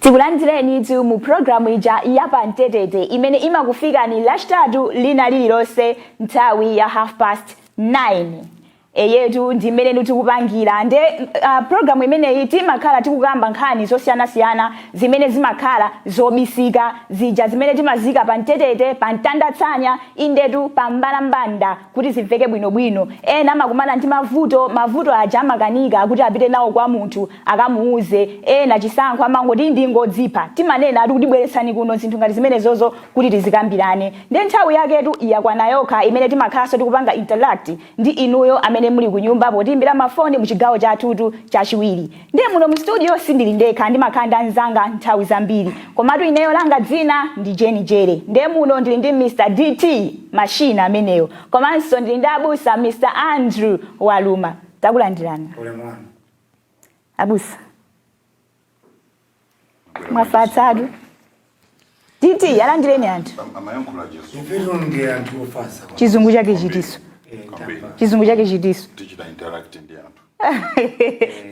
Tikulandirenitu mu programu ija yapamtetete imene imakufikani Lachitatu lina lililonse nthawi ya 9:30. Eyetu, ndi mmene tikupangira. Nde programu imeneyi timakhala tikukamba nkhani zosiyanasiyana zimene zimakhala zobisika zija, zimene timazika pa mtetete, pa mtandatsanya, indetu pa mbalambanda, kuti zimveke bwinobwino. Ena amakumana ndi mavuto, mavuto aja amakanika kuti apite nawo kwa munthu akamuuze. Ena chisankho amangoti ndingodzipha. Timanena ati kutibweretsani kuno zinthu ngati zimenezozo kuti tizikambirane. Nde nthawi yaketu yakwana yokha imene timakhalanso tikupanga interact ndi inuyo amene muli kunyumba potiimbira mafoni mu chigawo chathutu chachiwiri. Ndiye muno mu studio sindili ndekha, ndimakhala ndi anzanga nthawi zambiri, komatu ineyo langa dzina ndi Jeni Jere. Ndiye muno ndili ndi Mr DT Machine ameneyo, komanso ndili ndi abusa Mr Andrew Waluma. Takulandirani. Ulemu wanu. Abusa, mwafatsatu. DT, alandireni anthu. Amayankhula Chizungu. Ifetu ndi anthu ofatsa. Chizungu chake chitiso? Kwambiri. Chizungu chake chitiso? Tichita interact ndi anthu.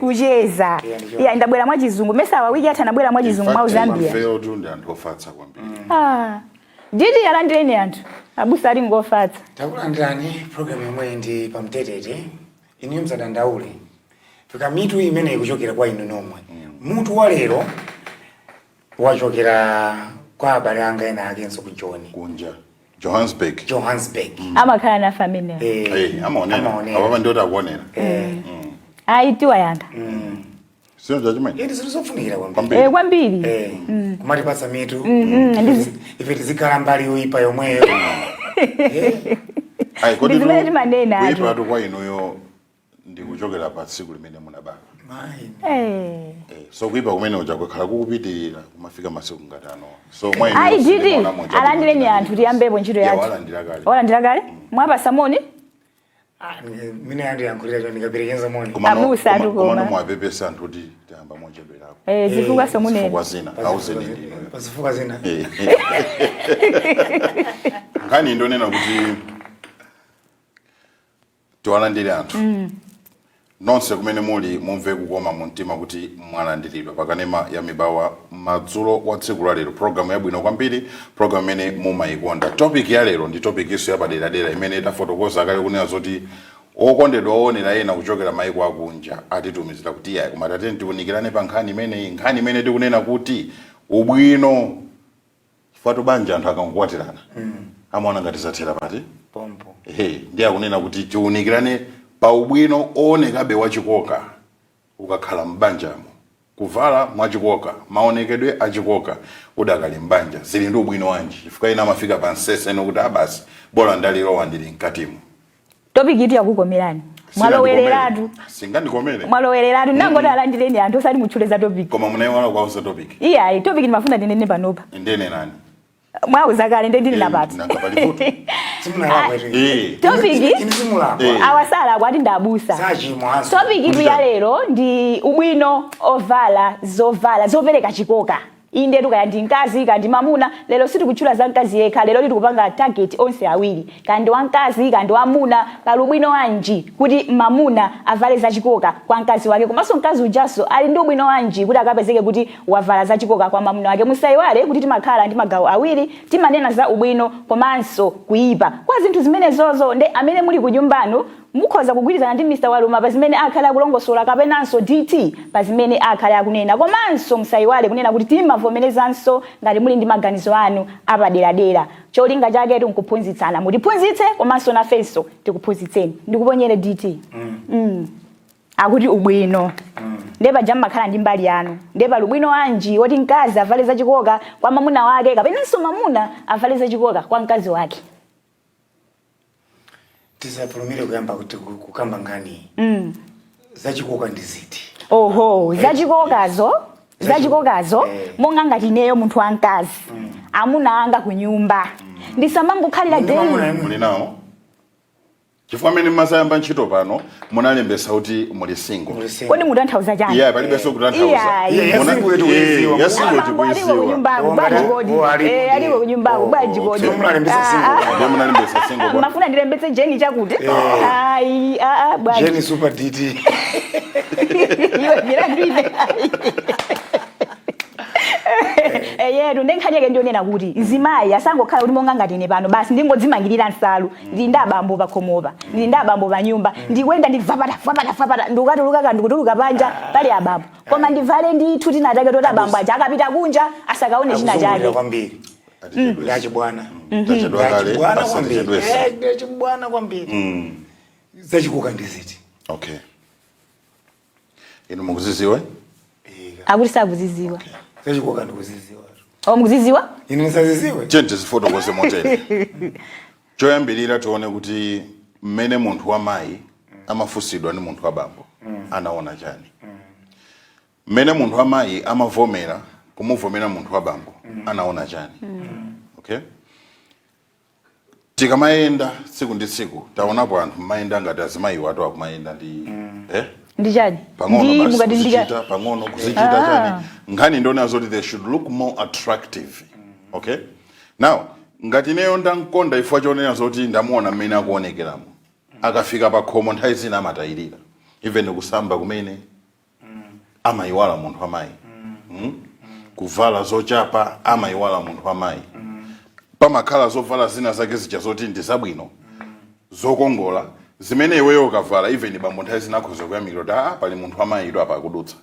Kucheza. Yeah, ndicho. Iya, ndabwera mwa Chizungu. Mesawa wiki atha nabwera mwa Chizungu mwa Zambia. Ifeyo tu ndi anthu ofatsa kwambiri. Ah. DT, alandireni anthu. Abusa ali ngofatsa. Takulandirani. Program yomwe ndi pamtetete. Inuyo msadandaule, fika mitu imene ikuchokera kwa inu nomwe. Mutu wa lero wachokera kwa abale anga ena akenso ku Joni. Kunja, Johannesburg. Johannesburg. Amakhala nafe amenewo. Eh, amaonera. Amaonera. Apapa ndioti akuonera. Ayi, tiwayankha. Sio chachimene. Iti zinthu zofunikira kwambiri. Kwambiri. Eh, kwambiri. Kumatipatsa mitu, ife tizikhala mbali yoyipa yomweyo. Ayi, kodi Ndi zimene timanena atu. Kuyipa kwa inuyo ndikuchokera pa tsiku limene munabadwa. Mayi. Eh, so kuipa kumene uja kukhala kukupitirira kumafika masiku ngati anowa. So mwa Ayi, inuyo DT, sindimaona moja alandireni anthu, tiyambepo ntchito yathu. Walandira kale. Walandira kale? Mwapasa moni? Ah, mine andiyankhulira cho ndikaperekenza moni. Abusa atu koma. Komano mwapepesa anthu kuti tiyamba mochedwerako. Eh, zifukwa somunene. Zifukwa zina auzeni ndino. Pazifuka zina. Nkhani ndonena kuti tiwalandire anthu nonse kumene muli, mumve kukoma mu mtima kuti mwalandiridwa pakanema ya Mibawa madzulo wa tsiku la lero, programu yabwino kwambiri, programu imene mumayikonda. Topic ya lero ndi topic iso yapaderadera imene tafotokoza kale kunena zoti okondedwa oonera ena kuchokera maiko akunja atitumizira kuti iyayi, koma tateni tiunikirane pa nkhani imeneyi, nkhani imene tikunena kuti ubwino, chifukwa banja anthu akangokwatirana amaona ngati zathera pati. Pompo. Ehe, ndiye akunena kuti tiunikirane pa ubwino oonekabe wachikoka ukakhala m'banjamo, kuvala mwachikoka, maonekedwe achikoka udakali m'banja, zili ndi ubwino wanji? Chifukwa ina amafika pa nsese eno kuti abasi, bola ndalilowa ndili mkatimo. Topic itu yakukomerani? Mwalowereratu. Singandikomere. Mwalowereratu. Nangoti alandireni anthu, osati mutchule za topic. Koma munayiwala kwauza topic. Iyayi, topic ndimafuna ndinene panopa. Ndene nani? Mwauza kale, nde ndili napati. Nanga pali vuto? Simunalakwa. Topic? Inu simulakwa. Awasala kwati ndabusa. Sachimwanso. Topic itu ya lero ndi ubwino ovala zovala zopereka chikoka. Inde, kaya ndi mkazi, kaya ndi mamuna. Lero sitikutchula za mkazi yekha, lero tikupanga target onse awiri, kaya ndi wamkazi, kaya ndi wamuna. Pali ubwino wanji kuti mamuna avale zachikoka kwa mkazi wake, komanso mkazi ujaso ali ndi ubwino wanji kuti akapezeke kuti wavala zachikoka kwa mamuna wake? Musayiwale kuti timakhala ndi magawo awiri, timanena za ubwino komanso kuyipa kwa zinthu zimenezozo. Nde amene muli ku nyumbanu mukhoza kugwirizana ndi Mr Waluma pa zimene akhale akulongosola, kapenanso DT pa zimene akhale akunena. Komanso musayiwale kunena kuti timavomerezanso ngati muli ndi maganizo anu apaderadera. Cholinga chaketu nkuphunzitsana, mutiphunzitse komanso nafenso tikuphunzitseni. Ndikuponyere DT. Akuti ubwino, ndiye paja mmakhala ndi mbali yanu, ndiye pali ubwino wanji woti mkazi avale zachikoka kwa mamuna wake, kapenanso mamuna avale zachikoka kwa mkazi wake? Tisafulumire kuyamba kuti kukamba nkhani. Zachikoka ndi ziti? Oho, zachikokazo, zachikokazo monga ngati ineyo munthu wamkazi, amuna anga ku nyumba ndisamangokhalira Muli mamuna daily. yemwe. Muli nawo? Chifukwa amene mmasayamba ntchito pano munalembesa kuti muli single. Muli single. Kodi mutanthauza chani? Iye palibenso kutanthauza. Iya, Iya, ya single tikuiziwa. Ya single Abambo aliko tikuiziwa. kunyumbako, Oh, bwanji ngati- kodi? oh, alipo Eh, ndiye. aliko kunyumbako, Oh, bwanji oh, kodi? okay. Munalembesa Ah, single. ah. Ndiye munalembesa single bwana. Mafuna ndilembetse Jeni chakuti? Ayi, ah, ah, bwanji. Jenny Super DT. Iwe milandu ine. Eyetu, ndi nkhani yake ndionena kuti mzimayi asangokhala kuti monga ngati ine pano basi ndingodzimangirira nsalu, ndili ndi abambo pakhomopa, ndili ndi abambo pa nyumba, ndikuyenda ndi vapata vapata vapata, ndikukatuluka ka ndikutuluka panja pali abambo, koma ndivale ndithu tinatake toti abambo aja akapita kunja asakaone china Akuzungulira chake. kwambiri. Ndachibwana. Tachedwa kale. Ndachibwana kwambiri. Asatichedwese. Eh, ndachibwana kwambiri. Zachikoka ndiziti? Okay, inu mukuziziwa? Akuti sakuziziwa. Zachikoka ndikuziziwa. O, mukuziziwa? Ine ndisaziziwe? Tiye tizifotokoze motere. Choyambirira, tione kuti mmene munthu wamayi amafunsidwa ndi munthu wa bambo, anaona chani? Mmene munthu wamayi amavomera kumuvomera munthu wa bambo, anaona chani? Okay, tikamayenda tsiku ndi tsiku, taonapo anthu mmayenda ngati azimayi watu akumayenda ndi Ndi chani? Pang'ono Ndi basi mukati ndi chani? kuzichita pang'ono, kuzichita chani. Nkhani ndiona zoti they should look more attractive. Okay, now ngati ineyo ndamkonda ifwa chonena zoti ndamuona mmene akuonekeramo, akafika pa khomo nthawi zina amatayirira, even kusamba kumene amayiwala munthu amayi, Kuvala zochapa amayiwala munthu amayi. Pamakhala zovala zina zake zija zoti ndi zabwino, zokongola, zimene iweyo ukavala, even bambo nthawi zina akhoza kuyamikira kuti, "Ah, pali munthu amayido apa akudutsa."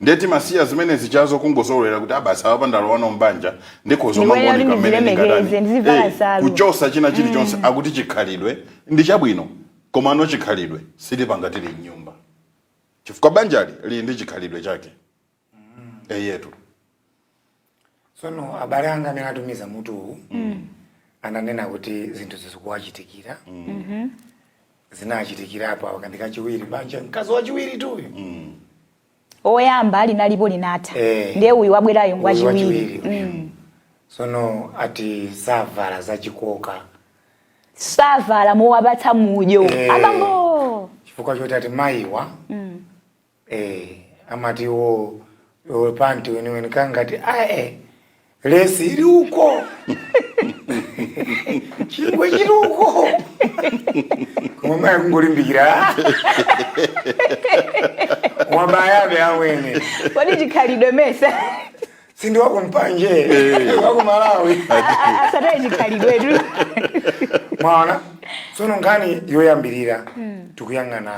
Ndiye timasiya zimene zichazo, kungozolowera kuti abasi apa ndalowa mbanja, ndikhoza Ndiweyo mangooneka mmene ndizilemekeze, ndingatani. ndizivala nsalu. Kuchosa china chilichonse. Akuti chikhalidwe ndi chabwino, koma ano chikhalidwe silipanga tili mnyumba, chifukwa banjali lili ndi chikhalidwe chake. Eyetu. Tsono abale anga amene atumiza mutuwu ananena kuti zinthu zizikuwachitikira, zinachitikirapo apo kandi kachiwiri, banja, mkazi wachiwiri tuyu. Oyamba ali nalipo linatha. Eh. Ndiye uyu wabwerayo Uyu ngwachiwiri. wachiwiri uyu. Tsono ati savala zachikoka. Savala mowapatsa mudyo Eh. abambo. Chifukwa choti ati mayiwa amati wo wo panti weniweni kangati ae lesi ili uko, chingwe chili uko, koma mayi kungolimbikira wabayabe amwene. Kodi chikhalidwe mesa? Sindi wakumpanje, wakumalawi. Asataye chikhalidwetu. Mwaona, tsono nkhani yoyambirira tikuyang'ana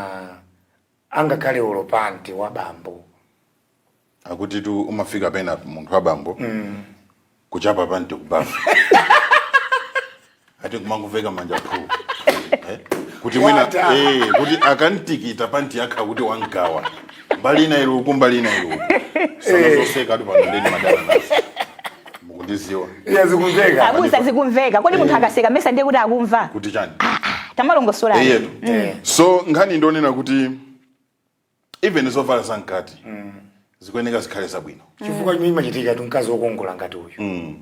angakhale olo panti wa bambo. Akuti tu umafika pena munthu wa bambo kuchapa panti kubafu, ati kumanguveka manja phu, eh? Kuti mwina Wata. Kuti akantikita panti yakha kuti wangawa mbali ina ili uku, mbali ina ili uku. Sana zoseka ati pano ndeni madana nazo, mukundiziwa. Iya, zikumveka. Abusa, zikumveka. Kodi munthu akaseka mesa ndiye kuti akumva? Kuti chani? Tamalongosolani. Eyetu. So nkhani ndionena kuti even zovala zamkati zikuyeneka zikhale zabwino. Chifukwa chimene chimachitika tu, mkazi wokongola ngati uyu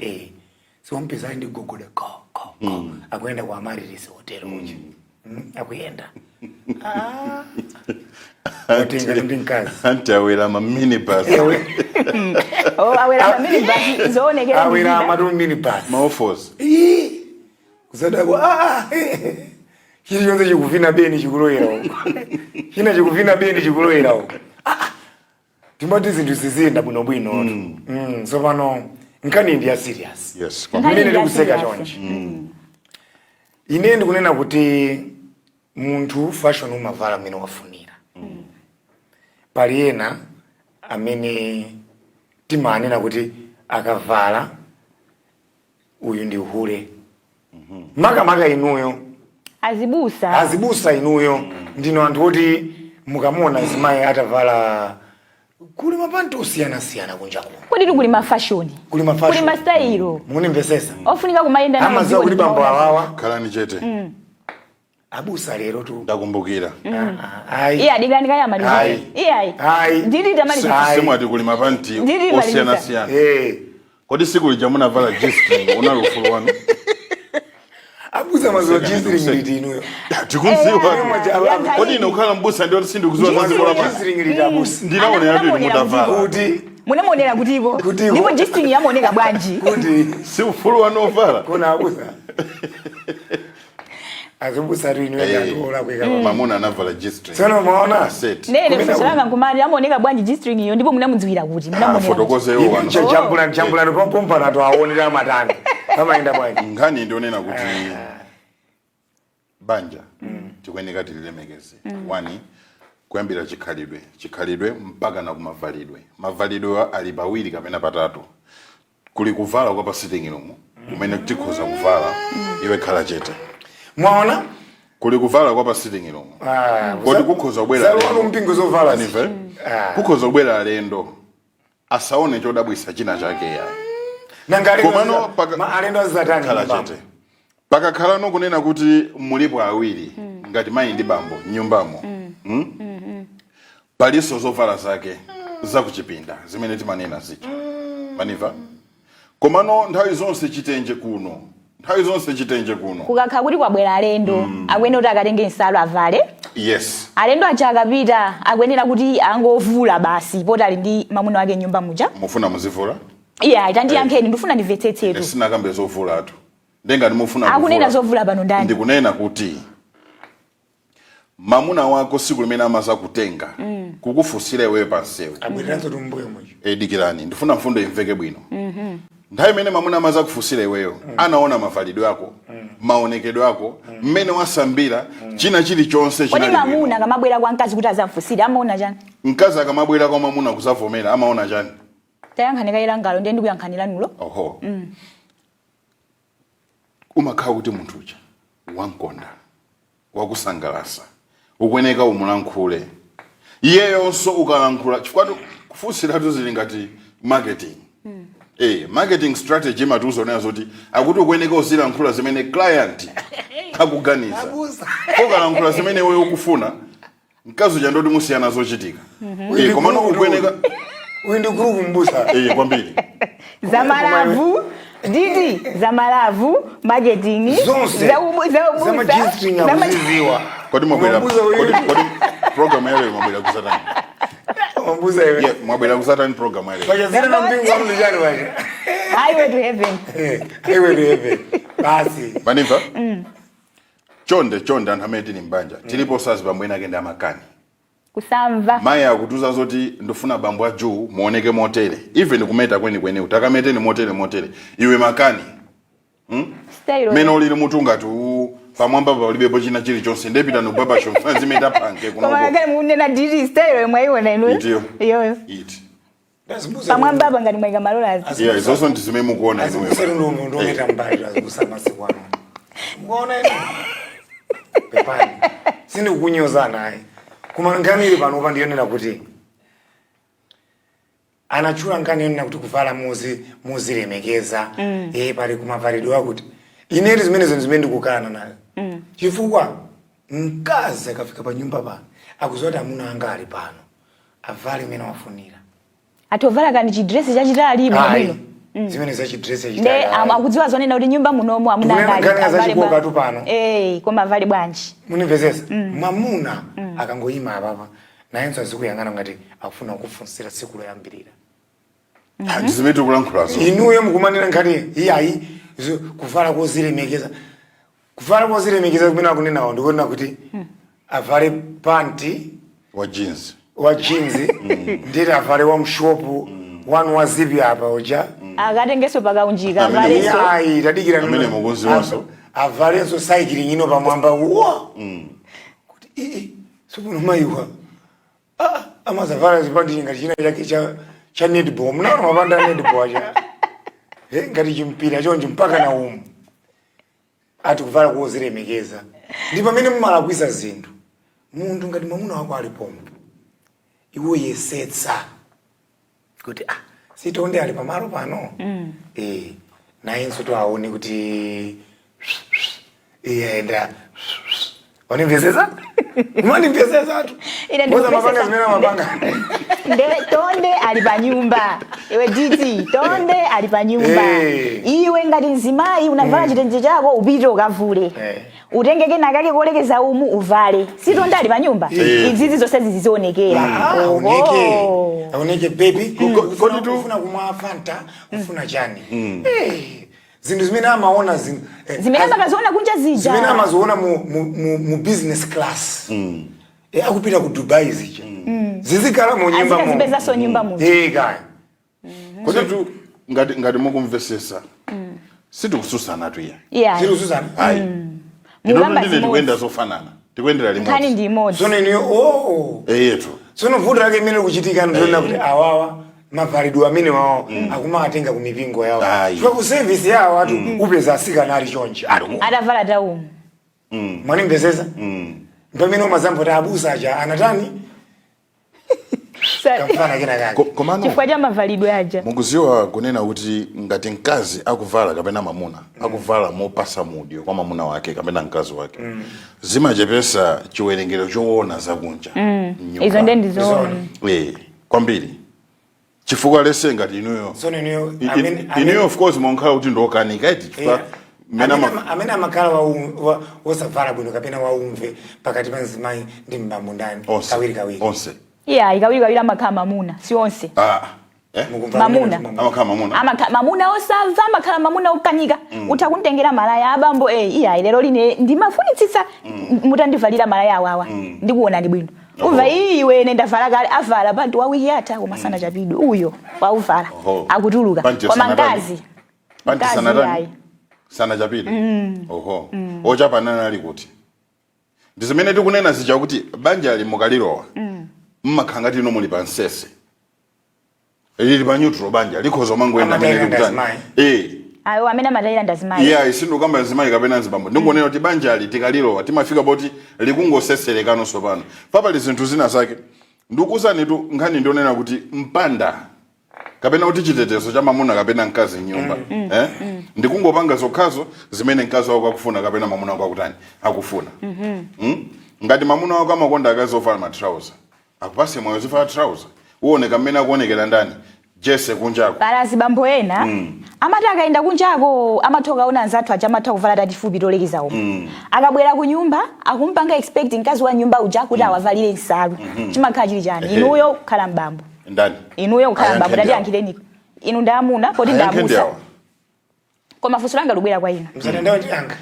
siwampeza ali ndi gogoda ko ko ko, akuyenda kwa Amaryllis Hotel uja. Akuyenda. Ah. Otenga ndi mkazi. Anti awera ma minibus. Oh, awera ma minibus zoonekera. Awera amatu minibus. Maofos. Ii, kusadabwa, ah, chilichonse chikuvina beni chikulowera uko, china chikuvina beni chikulowera uko. Ah, ah. Timati zinthu ziziyenda bwinobwino. Tsopano nkhani ndi ya serious. Yes. Nkhani Mmene ndi ya tikuseka serious. chonchi, ine ndikunena kuti munthu fashion umavala mmene wafunira. Pali ena amene timanena kuti akavala uyu ndi hule, makamaka inuyo azibusa. Azibusa inuyo ndino anthu oti mukamuona azimayi atavala, kuli mapanti osiyanasiyana kunja kuno. Kodi kuli mafashoni. Kuli mafashion. Kuli masitayilo Munimvesesa? Ofunika kumayenda nawo Amaziwa dziko kuti bambo likumaona. awawa. Khalani chete. Abusa lero tu. Ndakumbukira. Ah, ah, ayi. Iye adikani kaya amaliza. Ayi. Iye ayi. Ayi. Nditi tamaliza. Ayi. Simwati kuli mapanti Nditi maliza. osiyanasiyana? Eh. Kodi siku lija munavala G-string unali ufulu wanu? Abusa mazuwa Kuseka, G-string kuseka. liti inuyo? Tikunziwa. Eh, Kodi ine kukhala mbusa ndiyo sindikuziwa za dziko lapansi? G-string liti abusa? Ndinaonera kuti Anamuonera. mutavala. Kuti? Munamuonera kutiko? Kutiko. Ndipo G-string yamaoneka bwanji? Kuti? Si ufulu wanu ovala. Kuna abusa. Azibusa tu inu atola kuika. Mamuna anavala G-string. Tsono maona. Set. Nene Kumene funso langa nkumati, amaoneka bwanji G-string iyo, ndipo munamudziwira kuti munamuonera kuti? Afotokozewo wanu. Jambula, jambula pompana to aonera amatani. Amayenda bwanji? Nkhani ndionena kuti banja tikuyeneka tililemekeze. One, kuyambira chikhalidwe, chikhalidwe mpaka na kumavalidwe. Mavalidwe ali pawiri kapena patatu. Kuli kuvala kwa pa sitting room kumene tikhoza kuvala, iwe khala chete. Mwaona? Kuli kuvala kwa pa sitting room Ah, kodi kukhoza kubwera zalowa alendo. mpingo zovala. Anive? Ah. Kukhoza kubwera alendo, asaone chodabwisa china chake ya. Nanga alendo Komano alendo azatani khala nyumbamo? chete. Pakakhala kunena kuti mulipo awiri ngati mayi ndi bambo nyumbamo, Palinso zovala zake zakuchipinda zimene timanena zija, maniva? Komano nthawi zonse chitenje kuno, nthawi zonse chitenje kuno. Kukakhala kuti kwabwera alendo, akuyenera kuti akatenge nsalu avale. Yes. Alendo aja akapita, akuyenera kuti angovula basi, poti ali ndi mamuna wake nyumba muja? Mufuna muzivula? Iya, tandiyankheni, ndifuna ndimvetsetsetu. Sinakambe zovulatu. Ndengati mufuna Akunena kuvula, zovula pano ndani? Ndikunena kuti mamuna wako siku limene amaza kutenga kukufunsira iweyo pansewu. Abwereranso tumbuyo mucho. Edikirani, ndifuna mfundo imveke bwino. Nthawi imene mamuna amaza kufunsira iweyo, anaona mavalidwe ako, maonekedwe ako, mmene wasambira, china chilichonse Kodi chinali bwino. mamuna akamabwera kwa mkazi kuti azamfunsire, amaona chani? Mkazi akamabwera kwa mamuna kuzavomera, amaona chani? Tayankhani kayilangalo, ndiye ndikuyankhanilanulo. Oho, umakhala kuti munthu uja wankonda, wakusangalasa, ukuyeneka umulankhule iyeyonso. Ukalankhula, chifukwa kufunsiratu zili ngati marketing. Marketing strategy imatiuza onena zoti akuti ukuyeneka uzilankhula zimene client akuganiza. Abusa. Ukalankhula zimene iwe ukufuna, mkazi uja ndoti musiyana zochitika. Komano ukuyeneka Uyu ndi group, mbusa. Kwambiri. Zamalavu didi, zamalavu, marketing. Zonse. Zaubusa. Zama G-string akuziziwa. Kodi mwabwera Mbusa uyu. Kodi program yaleyo mwabwera kuzatani? Mbusa iwe. Yeah, mwabwera kuzatani program yaleyo? Pacha zina na mpingo wanu ndijani pacha? Highway to heaven. Highway to heaven. Basi. Manimva? Chonde chonde, anthu amene tili mbanja, tilipo sazi bambo ena ake ndi amakani. Kusamva. Mayi akutiuza zoti ndifuna bambo a juu muoneke motere, even kumeta kwenikweni utakameteni motere motere, iwe makani. Style. Mmene ulili mutu ngati uwu, pamwamba palibepo china chilichonse, ndepita nu barbershop zimeta phanke Koma kunoko. ngakhale munena didi, style yomwe ayiona inuyo. Itiyo. Iyoyo. Iti? Pamwamba apa ngati mwayika malolazi. Yeah, izonso ndi zimene mukuona inuyo. Azibusa ndometa mbali, azibusa masiku ano. Mukuona inu? Pepani. Sindikukunyozana ayi. Koma nkhani ili pano pandiyonena kuti anachula nkhani yonena kuti kuvala muzilemekeza. Pali kumavalidwe akuti ineri zimenezo zimene ndikukana nayo. Chifukwa mkazi akafika pa nyumba pano, akuziwa kuti amuna anga ali pano, avale imene wafunira. Atovala kani chidresi chachitali Ayi, bwino. zimene zachidresi Nde chachitali. Akudziwa zonena kuti nyumba munomu amuna Tikunena anga nkhani avale zachikoka bwa- tu pano. Koma avale bwanji? Munimvesesa? Mwamuna akangoyima apapa, nayenso azikuyang'ana ngati akufuna kukufunsira tsiku loyambirira. Ndi zimene tikulankhulazo. Inuyo mukumanena nkhani iyayi, kuvala kozilemekeza. Kuvala kozilemekeza kumene akunenawo ndikunena kuti avale panti wa jeans. Wa jeans, nditi avale wa mshopu wanu wa zipi apa uja. Akatengeso pakaunjika. Amene Avalenso. Ayi, tadikira. Amene mukuziwanso. Avalenso cycling ino pamwamba uwa kuti ii sikuno mayiwa. Ah, amazavala zipandi ngati china chake cha netball. Mnaona mapanda a netball aja? Ngati chimpira chonchi mpaka na umu. Ati kuvala kozilemekeza, ndi pamene mumalakwisa zinthu. Munthu ngati mwamuna wako ali pompo, iwe yesetsa kuti ah, sitonde ali pamalo pano, nayenso to aone kuti iyenda. Wanimvesesa? Mwanimvesesa tu? Ine Ngoza mapanga ndikupesesa. zimene amapanga. Nde tonde ali pa nyumba, iwe diti, tonde ali pa nyumba. Iwe ngati mzimayi unavala chitenje chako, upite ukavule. Utenge kena kake kolekeza umu uvale. Si tonde ali pa nyumba? Izizi zonse zizionekera. Ah, aoneke, aoneke baby. Kodi Ufuna kumwa Fanta, ufuna chani? Zinthu zimene amaona Zimene amakaziona kunja zija. Zimene amaziona mu business class. Akupita ku Dubai zija. Zizikhala mu nyumba mu. Azikazipezanso nyumba muja. Kaya. Kodi tu ngati mukumvesesa, sitikususana tu iya. Yeah. Ziluzuzana. Ayi. Mukamba Inoto ndine zimodzi. tikuyenda zofanana, tikuyendera Nkhani limodzi. ndi imodzi. Tsono inuyo, oh. Eyetu. Tsono vuto lake imene likuchitika ndiona kuti awawa mavalidwe amene wawo akumawatenga ku mipingo yawo. Ayi. Chifukwa ku service yawo atu upeza asikana ali chonchi. Ali Atavala taumu. Mwanimvesesa? Pamene umazamva kuti abusa aja anatani kamfana kena kake. Komano Chifukwa cha mavalidwe aja. Mukuziwa kunena kuti ngati mkazi akuvala kapena mamuna akuvala mopasa mudyo kwa mamuna wake kapena mkazi wake, zimachepesa chiwerengero choona zakunja mnyumba. Izo ndiye ndizoona. Kwambiri, chifukwa lese ngati inuyo Tsono inuyo inuyo of course monkhala kuti ndiokanika iti chifukwa mmene amene amakhala wosavala bwino kapena waumve pakati pa mzimayi ndi mbambo ndani? Onse. Kawiri kawiri. Onse. Yeah, kawiri kawiri amakhala mamuna, si onse. Ah, eh? Mukumva Mamuna. kumene Amakhala mamuna. Mamuna osamva, amakhala mamuna okanika. Utha kuntengera malaya, abambo, iya, lero line ndimafunitsitsa mutandivalira malaya awawa, ndikuonani bwino. Umva, iwe ine ndavala kale. Avala panti wa wiki yatha koma sanachapidwe, uyo wauvala. Akutuluka. Panti Koma sanatani? mkazi, Panti mkazi sanatani? ayi. Sanachapidwe. Oho, ochapa nani ali kuti? Ndi zimene tikunena zija kuti banja ali mukalilowa, mmakhala ngati ino muli pa nsese, lili pa neutral, banja likhoza mangoyenda. Amatayira Mene likutani. ndazimayi. Ayo amene amatayira ndazimayi. Iya, sindikamba mzimayi kapena mzibambo, ndingonena kuti banjali tikalilowa timafika poti likungoseserekanso. Pano papali zinthu zina zake ndikuuzanitu, nkhani ndionena kuti mpanda kapena kuti chitetezo cha mamuna kapena mkazi mnyumba, eh? Ndikungopanga zokhazo zimene mkazi wako akufuna kapena mamuna wako akutani, akufuna. Ngati mamuna wako amakonda akazi ovala matrauza, akupase moyo zivala trouser, uoneka mmene akuonekera ndani jese kunjako. Pala azibambo ena amati akayenda kunjako amatha kukaona anzathu aja amatha kuvala tatifupi tolekeza umo. Akabwera ku nyumba akumpanga expect mkazi wa nyumba uja kuti awavalire nsalu. Chimakhala chili chani? Inuyo kukhala mbambo. Ndani? Inuyo kukhala mbambo. Ayankhe ndi awa. Tatiyankhireniko inu ndamuna poti Ayankhe ndi ndamusa. awa. Koma funso langa lubwera kwa inu. Msatendawo ndiyanga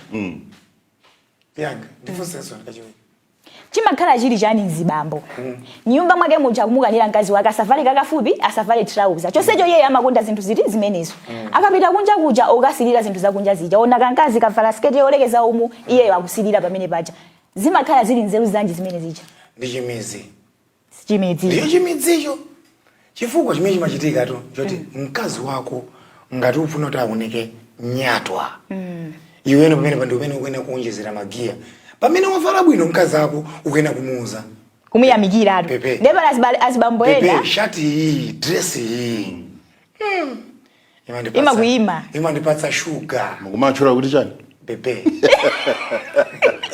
yanga ndifunsenso kachiwiri. Chimakhala chili chani mzibambo nyumba mwake muja kumukanira mkazi wake asavale kakafupi, asavale trouser, chonsecho iye amakonda zinthu ziti zimenezo? Akapita kunja kuja okasilira zinthu zakunja zija, ona kankazi kavala sketi yolekeza umu, iyeyo akusilira pamene paja. Zimakhala zili nzeru zanji zimene zija? Ndi chimidzi. Chimidzi. Ndiyo chimidzicho, chifukwa chimene chimachitika tu choti mkazi wako ngati ufuna kuti aoneke nyatwa, iweno pamene pandi umene ukuyena kuonjezera magiya. Pamene wavala bwino mkazi ako ukuyena kumuuza. Kumuyamikiratu. Pepe. Ndipo azibambo ena Pepe, shati iyi, dress iyi, Imakuyima. Imandipatsa shuga. Mukumatchula kuti chani? Pepe.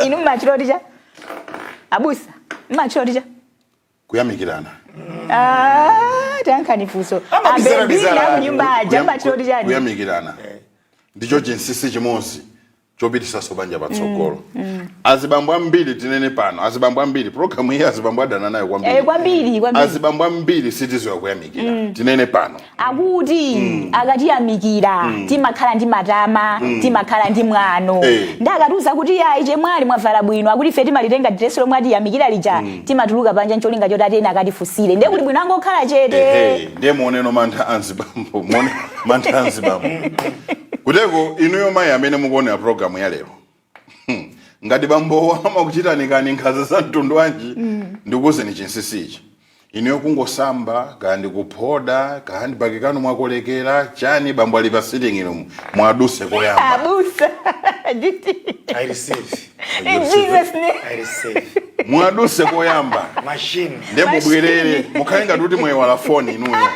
Inu mmachula kuti cha, abusa, mmachula kuti cha? Kuyamikirana. Ah, tayankhani funso. Amabizana Abebina bizana. kunyumba aja mmachula kuti chani? Kuyamikirana ndicho chinsinsi chimodzi chopitisanso banja patsogolo. Azibambo ambiri, tinene pano, azibambo ambiri, programu iyi azibambo adana nayo kwambiri. Kwambiri kwambiri. Azibambo ambiri sitiziwa kuyamikira, tinene pano. Akuti akatiyamikira timakhala ndi matama, timakhala ndi mwano. Ndi akatiuza kuti yayi chemwali mwavala bwino, akuti ife timalitenga dress lomwe atiyamikira lija, timatuluka panja ncholinga choti atena akatifusire. Ndiye kuti bwino angokhala chete. Ehe, ndiye muoneno mantha anzibambo, muone mantha anzibambo kuteko. Inuyo mayi amene mukuonera programu ya lero, ngati bambowo amakuchitani kani nkhanza za mtundu wanji, ndikuwuzeni chinsinsi ichi: inuyo kungosamba, kaya kuphoda, kaya ndibakikano mwakolekera chani, bambo ali pa sitting room, mwaduse koyamba. Abusa nditi I receive. In Jesus' name. I receive. Mwaduse koyamba. Machine. Ndiye mubwerere mukhale ngati kuti mwayiwala foni inuyo.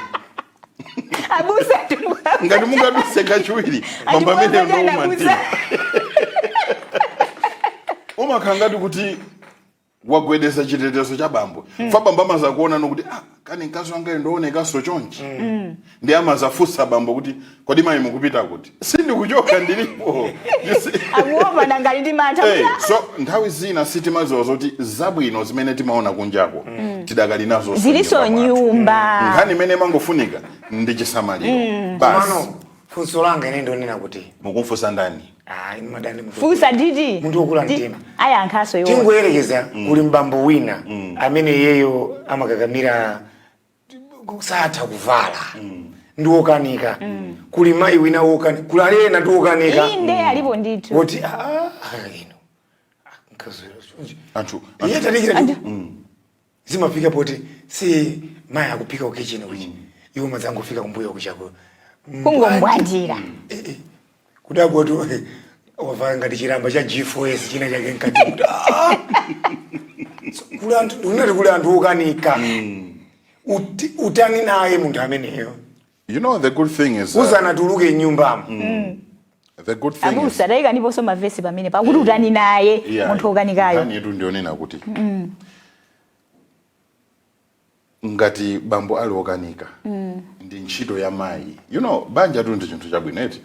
Abusa. Ngati mungaduse kachiwiri, bambo amene ndouma mtima, umakhala ngati kuti wagwedeza chitetezo cha bambo. Fa bambo amaza kuona nokuti, ah, kani mkazi wanga ndoonekanso chonchi. Ndi amazafunsa bambo kuti, "Kodi mayi mukupita kuti?" "Sindikuchoka, ndilipo." You see? Akuopa nangali ndi mantha. So nthawi zina sitimaziwa zoti zabwino zimene timaona kunjako tidakali nazo zilinso nyumba mwathu. Nyumba. Nkhani imene imangofunika ndi chisamaliro basi. Komano Funso langa ine ndionena kuti Mukumfunsa ndani? Ah, inu madani munthu Funsa nditi. Munthu wokula mtima. Ayankhaso iwo. Tingoyerekeza kuli mbambo wina amene iyeyo amakakamira, satha kuvala, ndi wokanika. Kuli mayi wina wokanika, kuli alena ndi wokanika. Inde, alipo ndithu. Woti ino mkazi Anthu iye tadikira, zimafika poti si mayi akuphika ku kitchen kuchi, iwo madzangofika kumbuyo kuchako. Kungombwandira. Kudabwa tu wavala ngati chilamba cha G4S china chake mkati kuti ah! So, kuli anthu unati kuli anthu okanika. Utani naye munthu ameneyo? You know, the good thing is Usanatuluke nyumbamo. The good thing is Abusa, tayika ndiponso mavesi pamene pakuti utani naye munthu wokanikayo. Nkhani yetu ndionena kuti ngati bambo ali wokanika, ndi ntchito ya mayi. Banja tu ndi chinthu chabwino eti.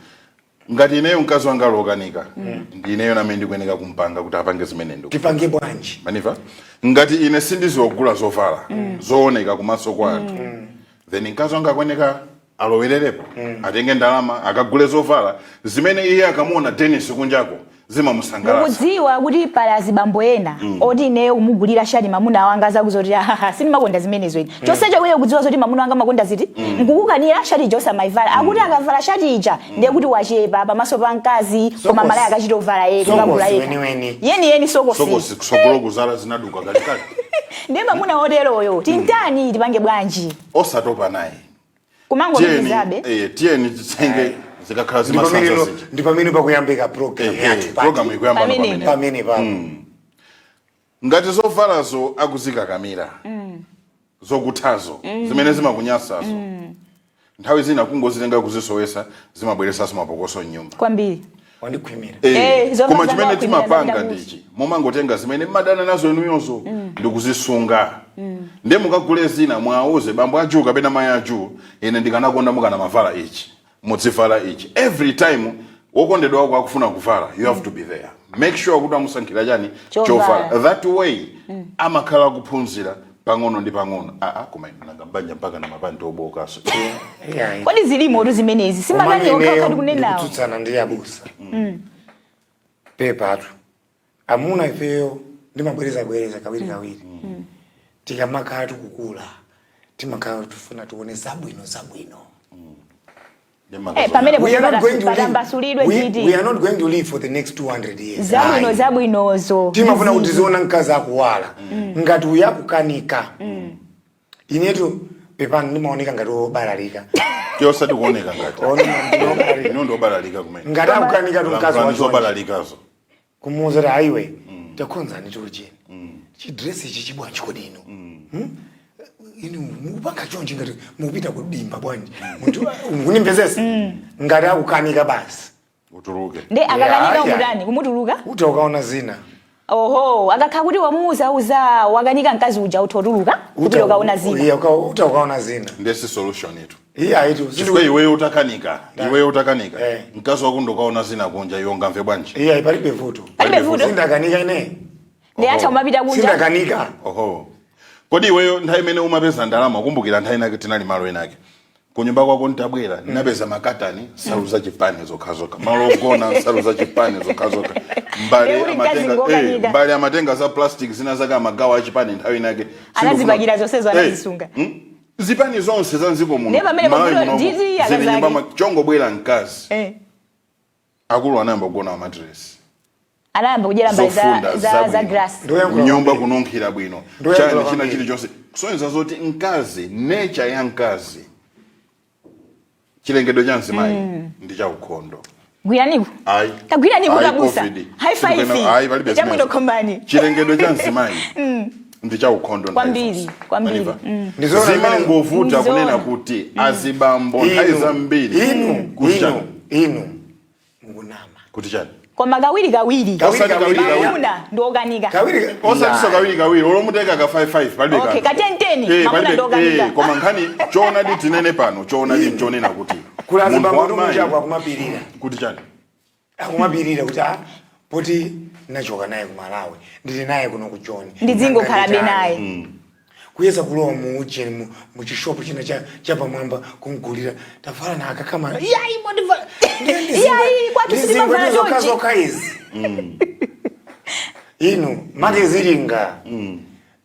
Ngati ineyo mkazi wanga ali wokanika, ndi ineyo namene ndikuyeneka kumpanga kuti apange zimene ndiku Tipange bwanji? Maniva, ngati ine sindiziwogula zovala zooneka kumaso kwa anthu, then mkazi wanga akuyeneka alowererepo, atenge ndalama akagule zovala zimene iye akamuona Dennis kunjako zimamusangalatsa. Mukudziwa kuti pali azibambo ena oti ineyo kumugulira shati mamuna wanga azakuzoti, "Ahaha, sindimakonda zimenezo ine." Chonsecho iye kudziwa zoti mamuna wanga amakonda ziti, nkukukanira shati ija osamayivala. Akuti akavala shati ija ndiye kuti wachepa pamaso pa mkazi, koma malaya akachita ovala yekha, Sokosi kukagula yekha. Weniweni. Yeniyeni sokosi. Sokosi kusogolo kuzala zinaduka kalikali. Ndiye mamuna oteroyo tintani? Tipange bwanji? Osatopa naye. Kumangopitizabe. Tiyeni titenge zikakhala Ndi pamene zimasanza zija. Ndi pamene pakuyambika program yathu pati. Program ikuyamba Pamene. pamene. Pamene papo. Ngati zovalazo akuzikakamira, zokuthazo zimene zimakunyasazo, nthawi zina kungozitenga kuzisowesa zimabweresanso mapokoso mnyumba. Kwambiri. Wandikhwimira. Zovala Koma chimene zamakhwimira timapanga zapita. ndichi: mumangotenga zimene mmadana nazo inuyozo ndikuzisunga, ndiye mukagule zina, mwauze bambo aju kapena mayi aju, "Ine ndikanakonda mukanamavala ichi, mudzivala ichi." Every time wokondedwa wako akufuna kuvala, you have to be there, make sure kuti amusankhira chani? Chovala. Chovala. That way amakhala kuphunzira pang'ono ndi pang'ono. Aa, koma inu nanga mbanja mpaka na mapanti obokaso? Yeah. Kodi zilimo tu zimenezi? Simakani okha tikunenawo. Ndikutsutsana ndi abusa. Pepatu, amuna ifeyo ndimabwereza bwereza kawiri kawiri, tikamakhala tikukula timakhala tifuna tione zabwino zabwino. Pamene We are not going to live, patambasulidwe titi. we are not going to live for the next 200 years. Zabwino Ayi. zabwinozo. Timafuna kuti tiziona mkazi akuwala. Ngati uyakukanika, inetu pepani, ndimaoneka ngati wobalalika. Osati kuoneka ngati. Ona, ndinobalalika. Inu ndobalalika kumene. Ngati akukanika tu mkazi Lankhulani wachonje, zobalalikazo. Kumuuza kuti, "Aiwe, takhonzani tuchini chidresi ichi chibwanji? Kodi inu, Inu mukupanga chonchi ngati mukupita kudimba bwanji?" Munthu mukunimpezesa. Ngati akukanika, basi. Utuluke. Ndi akakanika Yeah. umutani? Kumutuluka? Uta ukaona zina. Oho, akakhala kuti wamuuza uza wakanika mkazi uja, utotuluka kupita ukaona zina. Iya, uta ukaona zina. Ndesi solution itu. Iya, itu. Chifukwa iweyo utakanika, iweyo utakanika, mkazi wako ndokaona zina kunja, iwe ungamve bwanji? Iya, palibe vuto. Palibe vuto. Sindakanika ine. Ndi atha kumapita kunja. Sindakanika. Oho, kodi iweyo nthawi imene umapeza ndalama, kumbukira nthawi inake tinali malo inake kunyumba kwako, ntabwera ndinapeza makatani, nsalu za chipani zokhazokha, malo ogona nsalu za chipani zokhazokha, mbale Ndiye kuti mkazi amatenga ngokanika. Mbale amatenga za plastic zina zake, amagawo achipani nthawi inake. Anazipakira zonsezo, anazisunga. Zipani zonse za mdziko muno, Ndiye pamene Malawi pakuti munomo, nditi zili akazake. nyumba chongobwera mkazi, akulu anayamba kugona matiresi. Anayamba kudyera mbali za, Zofunda za zabwino. grass. Ndoyankhula Nyumba kwambiri. kununkhira bwino. Ndoyankhula Chani china kwambiri. chilichonse kusonyeza zoti mkazi, nature ya mkazi, chilengedwe cha mzimayi ndi cha ukhondo. Gwiraniku. Ayi. Tagwiraniku. Ayi, Kabusa. COVID. High five. Ayi, palibe Chabwino. zimenezo. Khombani. Chilengedwe cha mzimayi ndi cha ukhondo nthawi Kwambiri, zonse. kwambiri. Maniva? Ndizoona Zimangovuta Ndizoona. kunena kuti azibambo nthawi zambiri inu kuti inu chani? Inu mukunama. Kuti chani? Koma kawiri kawiri Kawiri Osati kawiri. kawiri kawiri. Mamuna ndi okanika. Kawiri. Osatiso kawiri kawiri, olomuteka ka 55 palibe Okay, kanthu. ka 10-10, mamuna Palibe, ndokanika. Koma nkhani choonadi tinene pano, choonadi nchonena kuti Kula munthu azibambo wamayi tomuchako akumapirira. Kuti chani? Akumapirira kuti ah, poti nachoka naye ku Malawi, ndili naye kuno ku Joni, Ndidzingokhalabe naye. Kuyeza kulowa mu ujeni, mu chishopu china chapamwamba kumgulira, tavala na akakama. Iyayi, mwandivala. Iyayi, kwathu sitimavala zokha chonchi. Zokha izi. Inu, mati zilinga.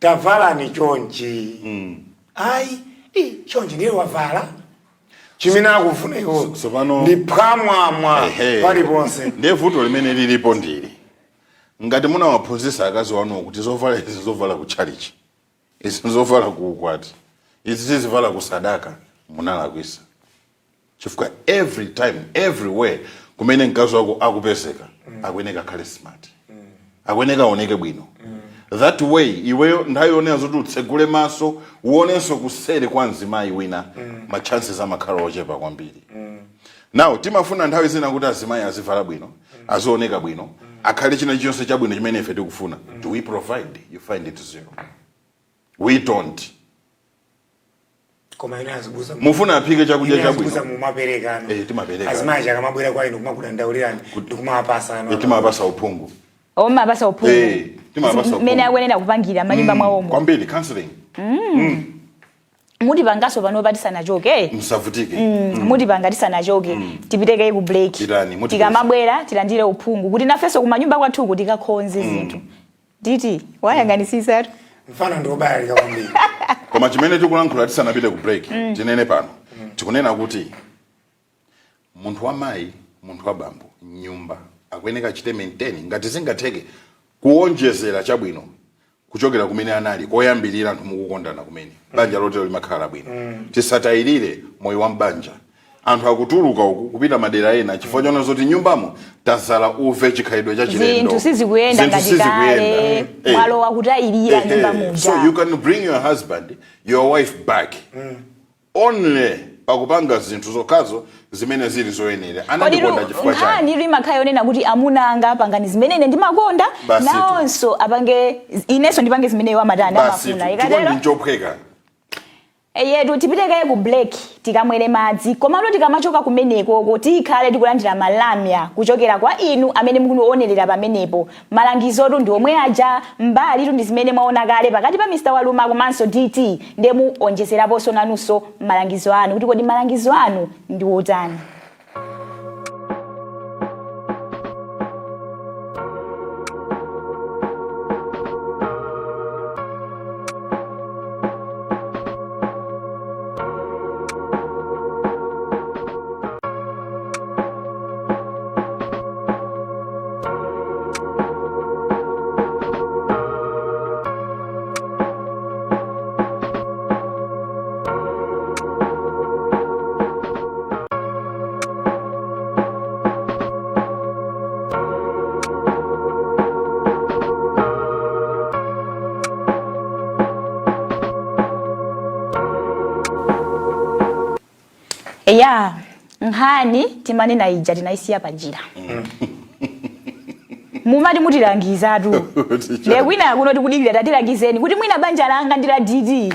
Tavala ni chonchi. Ayi, chonchi ndiye wavala. Chimene akufuna iwo. So Ndi pamwamwa Ehe. paliponse. Ndiye vuto limene lilipo ndili ngati munawaphunzitsa akazi wanuwo kuti zovala izi zovala ku chalichi, izi zovala ku ukwati, izi zizivala ku sadaka, munalakwisa, chifukwa every time, everywhere kumene mkazi wako akupezeka, akuyeneka akhale smart, akuyeneka aoneke bwino. That way iweyo nthawi yonena zoti utsegule maso uonenso kuseri kwa mzimayi wina, ma chances amakhala ochepa kwambiri. Now timafuna nthawi zina kuti azimayi azivala bwino, azioneka bwino, akhale china chilichonse chabwino chimene ife tikufuna. Do we provide? You find it zero. We don't. Koma ine azibusa. Mufuna aphike chakudya Ine azibusa chabwino. Mumaperekano. Eh, timapereka. Azimayi akamabwera kwa inu kumakudandaulirani ndikumawapasa ano. Eh, timawapasa uphungu. Omapasa uphungu. Eh, timawapasa uphungu. Mmene akuyenera kupangira manyumba mwawomo. Kwambiri, counseling. Mutipangaso pano tisanachoke. Msavutike. Mutipanga tisanachoke, tipiteke ku break. Pitani, mutipeza. Tikamabwera tilandire uphungu kuti nafenso kumanyumba kwathuku tikakhonze zinthu. Nditi wayang'anisisatu. Mfano ndi obayalika kwambiri. Koma chimene tikulankhula tisanapite ku break, tinene pano, tikunena kuti munthu wa mayi, munthu wa bambo, nyumba akuyeneka achite maintain, ngati zingatheke kuwonjezera chabwino kuchokera kumene anali koyambirira anthu mukukondana kumene. Banja lotero limakhala bwino. Tisatayirire moyo wa mbanja. Anthu akutuluka uku kupita madera ena chifukwa chona zoti nyumbamo tazala uve, chikhalidwe cha chilendo. Zinthu sizikuyenda Zinthu ngati sizikuyenda. kale. Mwalowa kutayirira nyumba muja. So you can bring your husband, your wife back only pakupanga zinthu zokhazo zimene zili zoyenera. Kodi Anandikonda chifukwa chani? Nkhani limakhala yonena kuti amuna anga apangani zimene ine ndimakonda, Basitu. nawonso apange, inenso ndipange zimene iwo amatani, Basi. amafuna. Chikondi Ikatero nchophweka. Yetu tipiteke ku break tikamwere madzi, komano tikamachoka kumeneko tikhale tikulandira malamya kuchokera kwa inu amene mukuonerera pamenepo. Malangizotu ndi omwe aja, mbali tu ndi zimene mwaona kale pakati pa Mr Waluma komanso DT, ndiye muonjezeraponso nanunso malangizo anu kuti kodi malangizo anu ndi otani. Eya, nkhani timanena ija tinayisiya panjira. Mumati mutilangizatu. Ndiye kwina kuno tikudikira, tatilangizeni kuti mwina banja langa ndi la DT.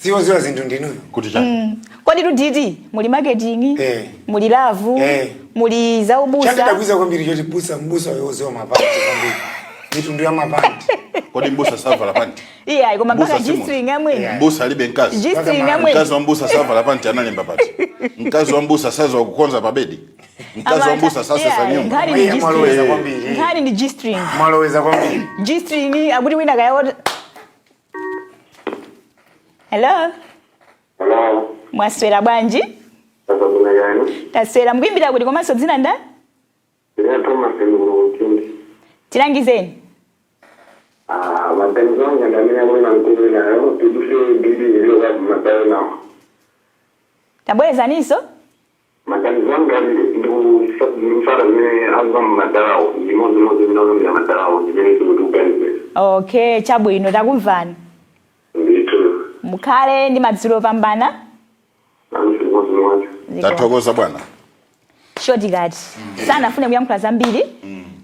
Ziwoziwa zinthu ndinuyo. Kuti chani? Kodi tu DT muli marketing, muli love, muli zaubusa. Chandidabwiza kwambiri choti busa, mbusa yoziwa mapanti kwambiri, mitundu ya mapanti. Kodi mbusa savala panti? Iya, koma mpaka Mbusa si munthu. G-string amwene. Mbusa alibe mkazi? G-string Mpaka amwene. Mkazi wa mbusa savala panti analemba pati? Mkazi wa mbusa saziwa kukonza pa bedi? Mkazi wa mbusa sasesa Yeah, nyumba? nkhani ndi Iya, G-string. mwaloweza kwambiri. Nkhani ndi G-string. Mwaloweza kwambiri. G-string akuti wina kaya. Hello. Hello. Mwaswera bwanji? Taswera yani? Taswera. Mukuimbira kuti komanso dzina ndani? Ndine Thomas Mkindi. Tilangizeni. Ah, maganizo anga ndamene akunena mkulu nayo, tiduse bibi iliyo kwa madayo nawo. Tabwerezaninso. Maganizo anga ndikusala zimene akuva mmadalawo, zimodzi zimene akuyambira madalawo, zimene zikuti kuganizira. Okay, chabwino, takumvani. Ndithu. Mukhale ndi madzulo opambana. Nansi zimodzimodzi. Tathokoza bwana. Shortcut, sanafune kuyankhula zambiri,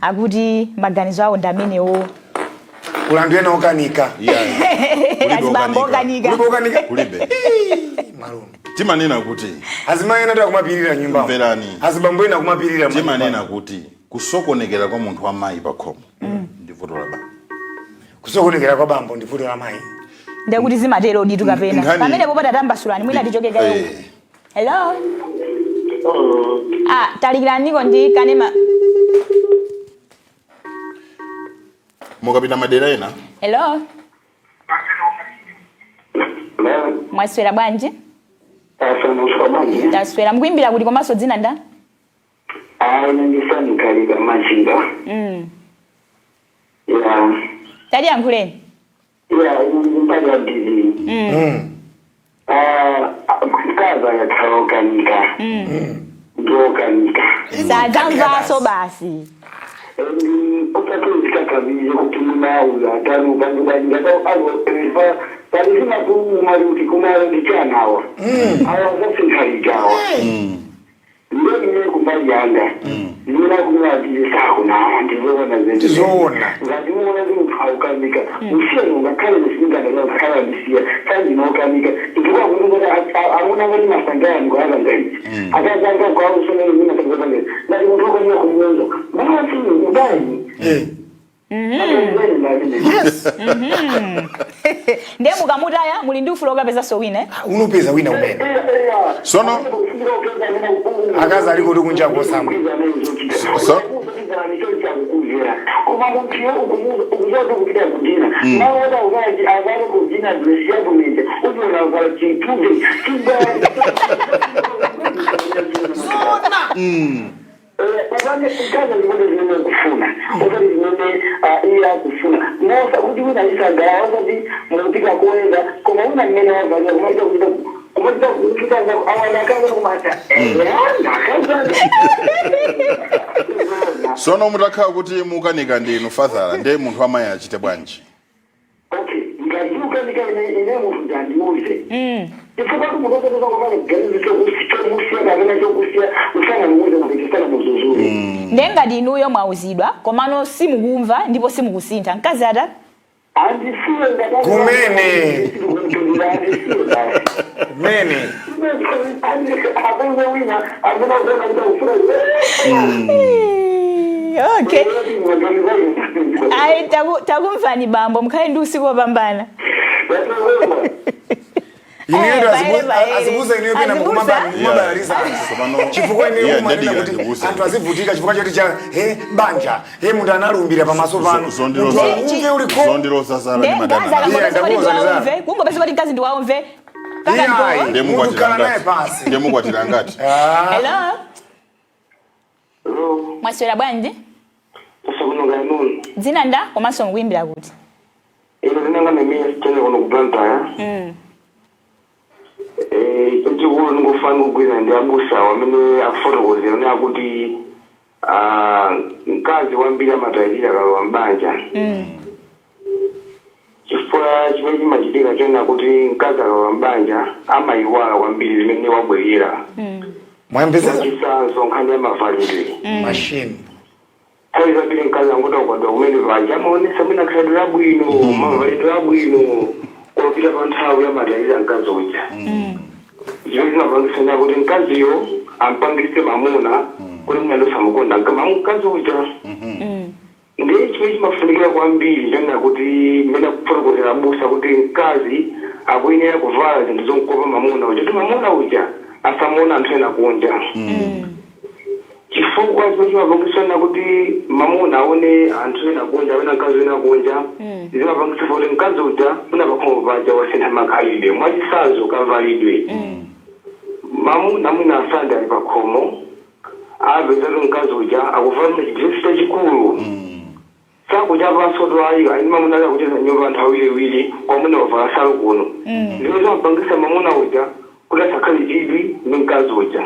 akuti maganizo awo ndi amenewo. Kulandu ena okanika. Yeah. Azibambo okanika. Kulibe okanika. Kulibe. Malume. Timanena kuti Azimayi ena akumapirira nyumba. Mverani. Azibambo ena akumapirira Timanena kuti kusokonekera kwa munthu wa mayi pa khomo ndi vuto la bambo. Kusokonekera kwa bambo ndi vuto la mayi. Ndekuti zimatero ditu kapena? Pamenepo patatambasulani, mwina tichoke kayo. Hello. Ah, talikiraniko ndi kanema. Mukapita madera ena. Hello. Mwaswera bwanji? Taswera. Mukuimbira kuti komanso dzina nda? Ine ndisankalika Machinga. Ya. Taliyankhuleni. Ya, ine ndimbali ya bizi. Mkazi akakhala okanika, ndiokanika. Sadzamvaso basi. Usatozikakamize kuti munauyo atani upangibaninga palizima kumali kuti kumalo ndichanawa awa zasinthalikawa. Ndiyo, ine kumbali yanga ndinoona kumwe sakuna ndizoona. Ndizoona. Ngati muona kuti munthu aukanika, usiyeni. Ungakhale musingana kukhala ndisiya sandinokanika chifukwa kuti amuna ngati masangano kwaakangaizi akazanga kwausonaimasangano ngati munthu okanika kumuuza basi udani. Yes. Ndiye mukamutaya muli ndi ufulu okapezanso wina, eh? Unopeza wina umene. Sono- Akazi aliko kuti kunja kosamba. Koma munthu ukuzoda kupita kudina maoda uvaji avale kudina dress yakumeja uziona avala chituve. Zona. Upange kukaza zimene zimene ukufuna, usati zimene iye akufuna. Mosa kuti wina isagala wasati mukupita koyenda, koma wina mmene wavalira kumachita kupita kumachita kupita awana akaza kumata akaza. Sono mutakhala kuti mukanika ndinu fadhala, ndiye munthu amayi achite bwanji? Okay, ngati ukanika ine munthu ndandiuze, chifukwa kuti munthu osati kupanga ganizo chokusiya kapena chokusiya usanamuuze kuti chisana muzuzule. Ndiye ngati inuyo mwauzidwa komano simukumva ndipo simukusintha, mkazi ata Andisiye ngati Kumene. Andisiye basi. Kumene. Apenze wina amene akuona kuti akufuna. Okay, ayi, takumvani bambo, mukhale ndi usiku wopambana. Ineyo Baere, baere. azibuza ineyo pena. Azibuza? Mukumabalaliza Tsopano- chifukwa ineyo Yeah, mumanena ndadikira kuti ndikuwuze. anthu azivutika chifukwa choti cha he banja he munthu analumbira pamaso pano. Zondiroza- Munthu umve uliko. Zondiroza zala Ndiye ndi mkazi madana. akangopeza Yeah, kuti ndakuwuza. ndiwaumve, kungopeza kuti mkazi ndiwaumve paka Iyayi. ndipo. Ndiye Munthu mukwatira khala naye ngati? pasi. Ndiye mukwatira ngati? Ah. Hello, mwaswera bwanji? Dzina nda komanso mukuimbira kuti? Ine zinanga nemene sitene kuno ku Blantyre. Chachikulu ndingofana kugwirizana ndi abusawo amene akufotokozera ne akuti mkazi wambiri amatayirira akalowa mbanja, chifukwa chimene chimachitika chona kuti mkazi akalowa mbanja amayiwala kwambiri zimene wabwerera. Mwayembezeza. Mwachitsanzo, nkhani ya mavalidwe. Machine. Nthawi zambiri mkazi angoda kukwadwa kumene paja amaonesa mwina khalidwe labwino, mavalidwe abwino, kopita pa nthawi amatayirira mkazi uja, zimene zimapangisa kuti mkaziyo ampangise mamuna kuti mwina ndosamukonda mkazi uja. Ndiye chimene chimafunikira kwambiri chonena kuti mmene akufotokozera abusa kuti mkazi akuyenera kuvala zinthu zomkopa mamuna uja, kuti mamuna uja asamuona anthu ena kunja, chifukwa chimene chimapangisa kuti mamuna aone anthu ena kunja amene mkazi wina kunja, zimapangisa kuti mkazi uja una pakhomo paja wasintha makhalidwe. Mwachitsanzo, kavalidwe. Mamuna mwina asande ali pakhomo, apeza kuti mkazi uja akuvala chidresi chachikulu, sakuchapanso to ayi ayi mamuna ali akucheza nyumba anthu awiriwiri, kwamuna wavala salu kuno, zimene zimapangisa mamuna uja kuti asakhale chidwi ndi mkazi uja.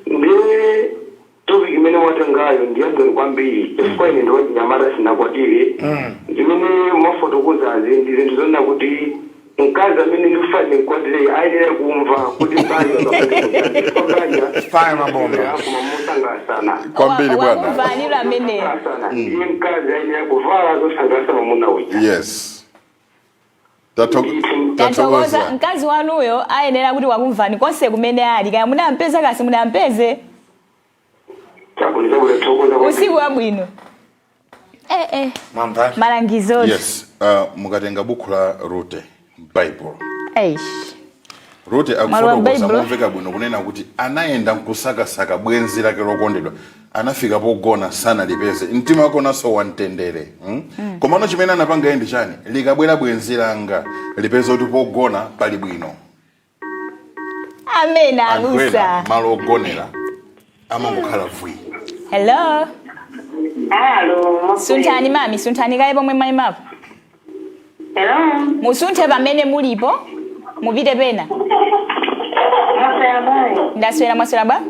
Ndiye topic imene watengayo ndiyabwino kwambiri, chifukwa ine ndiwachinyamata, sinakwatire. Zimene mwafotokozazi ndi zinthu zonena kuti mkazi amene ndikufuna ndimkwatire ayenera kumva kuti banja chifukwa banja Fire mabomba. koma musangalasana. Kwambiri bwana. Wakumvaniro amene. Sangalasana. Ndiye mkazi ayenera kuvala zosangalasa mamuna uja. Yes, Tathokoza. tathokoza. Mkazi wanuyo ayenera kuti wakumvani konse kumene ali, kaya munampeza kasi munampeze. Chabwino, chabwino, thokoza kwambiri. Usiku wabwino. Eh, eh. Mwamva? Malangizo. Yes, mukatenga buku la Rute, Bible, Eish. Rute Malo wa akufotokoza Bible. momveka bwino kunena kuti anayenda nkusakasaka bwenzi lake lokondedwa, anafika pogona sanalipeze, mtima wake unaso wamtendere, Komano chimene anapanga iye ndi chani? Likabwera bwenzi langa lipeze kuti pogona pali bwino. Amen. Anthu ena Abusa. malo ogonera amangokhala vwi. Hello. Alo. Sunthani mami, sunthani kaye pomwe mwayimapo. Hello. Musunthe pamene mulipo, mupite pena. Mwaswera bwanji? Ndaswera, mwaswera bwa?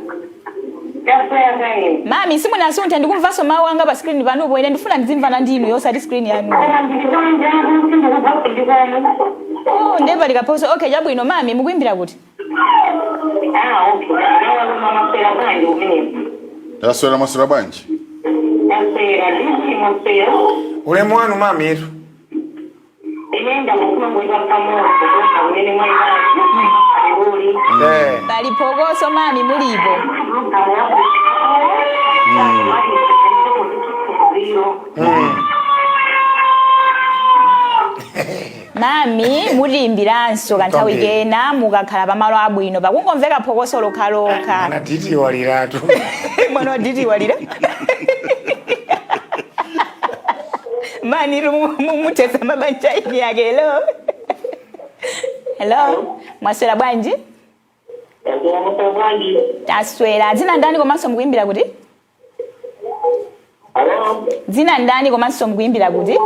Ndaswera kayi. Mami, simunasunthe, ndikumvanso mawu anga pa screen panopo. Ine ndifuna ndizimvana ndinu osati screen yanu. Koma ndikukonja sindikubva ndikono. Oh, ndiye pali kaphoso. Okay, chabwino mami, mukuimbira kuti? Ah, okay. Nawa mwaswera bwanji umenepo? Taswera, mwaswera bwanji? Ndaswera, ndisi mwaswera. Ulemu wanu mami etu. Ine ndakufuna ngoita pamodzi kuona umene mwayimbazi. Alibuli. Pali phokoso mami mulipo. Mami, mutiyimbiranso kanthawi Kwambiri. kena mukakhala pamalo abwino, pakungomveka phokoso lokhalokha. Mwana diti waliratu. Mwana wa diti walira mani mutesa mabanja ini yake. Hello, hello, mwaswera bwanji? Ndaswera bwanji. Taswera. Dzina ndani komanso mukuimbira kuti? Hello. Dzina ndani komanso mukuimbira kuti?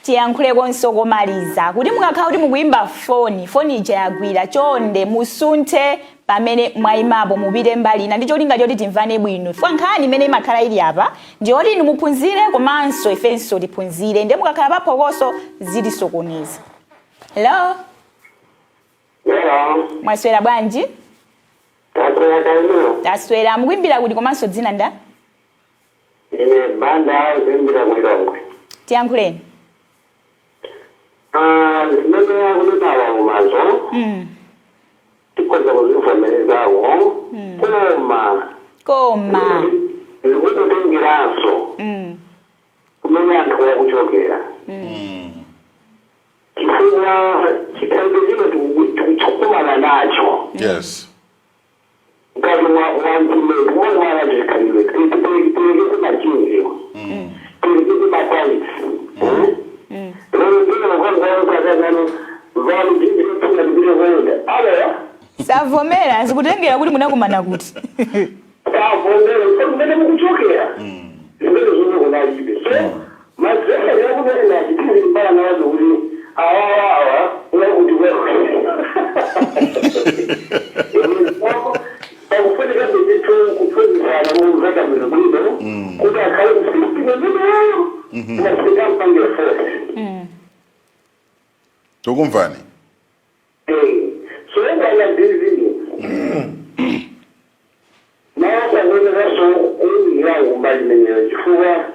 Tiyankhule konso komaliza kuti mukakhala kuti mukuyimba foni, foni ija yagwira, chonde musunthe pamene mwayimapo, mupite mbali ina ndi cholinga choti timvane bwino. Chifukwa nkhani imene imakhala ili apa ndiyoti inu muphunzire komanso ifenso tiphunzire, ndiye mukakhala paphokoso zitisokoneza. Hello. Hello. Mwaswera bwanji? Taswera kaino. Taswera. Mukuimbira kuti komanso dzina nda? Ine Banda, kuimbira ku Lilongwe. Tiyankhuleni. Ah, zimene akunenawa umazo tikhoza kuzivomerezawo, koma Koma zikutengeranso kumene anthu akuchokera, chifukwa chikhalidwe chino tikukumana nacho ngati mwamtumeki mwana chikhalidwe tilekeze machinjiwa, tilekeze mataiti. Lero ndine makwanzaaukazanano vanu jinjinotunga ndipite kuenda alo. Savomera, zikutengera kuti munakumana kuti. Savomera kumene mukuchokera zimene zomwe kunalibe, so mazera yakumene nachitizilimbana nazo kuti awawawa uyakuti pakufunika ndithu kuphunzisana mumveka bwino bwino kuti akhale kusistima imeneyo kumasika mpangira force. Tikumvani. Soyengana dizini nawasangoneraso kuyiyawo mbali imeneyo, chifukwa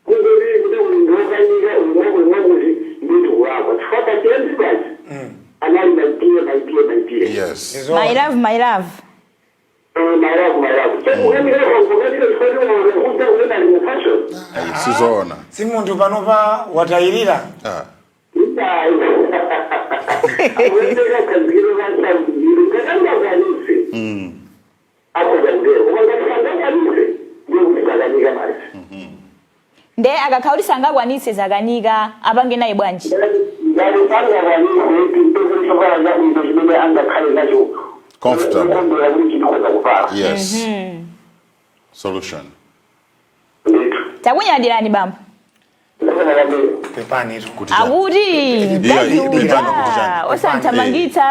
kungoti kuti munthu wokanika unakuti ndithu kulakwa, chifukwa pachiyambi pachi anali "my dear, my dear, my dear." My love, my love. My love, my love. So kukanika kukanika chifukwa kuta kuenda ali mu fashion. Ayi, sizoona. Si munthu panopa watayirira. Ah. Akuendeka kaziro kasambiro kakangakanise akuzandero ukangakanise ndikuti masi. Nde akakhala kuti sangakwanitse, zakanika, apange naye bwanji? Ngati sangakwanise, tipeze zabwino chimene angakhale nacho Comfortable. kukondwera kuti chikhoza kuvala. Yes, solution. Ndithu. Takunyadirani bambo. Ndikunakamira. Pepanitu. Kuti chani? Akuti Iya, mkazi pepani kuti uja chani? osanthamangitsa.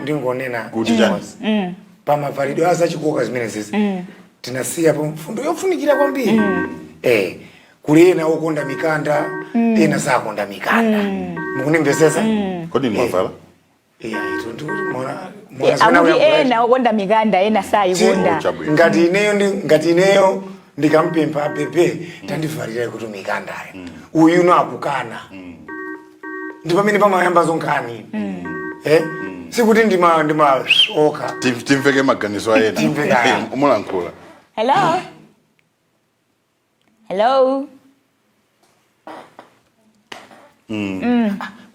Ndingonena Kuti chani? pamavalidwe azachikoka zimene zizi tinasiyapo mfundo yofunikira kwambiri. Kuli ena okonda mikanda, ena sakonda mikanda. Mukunimvesesa? Kodi mwavala? Iya, itu mona. Akuti ena okonda mikanda, ena sayikonda. Chabwino. Ngati ineyo ndikampempha, "Pepe, tandivalira kuti mikandayo," uyu no akukana, ndi pamene pamayamba zonkhani. Sikuti ndima okha. Timveke maganizo a ena. Timveke aya. Mulankhula. Hello. Hello.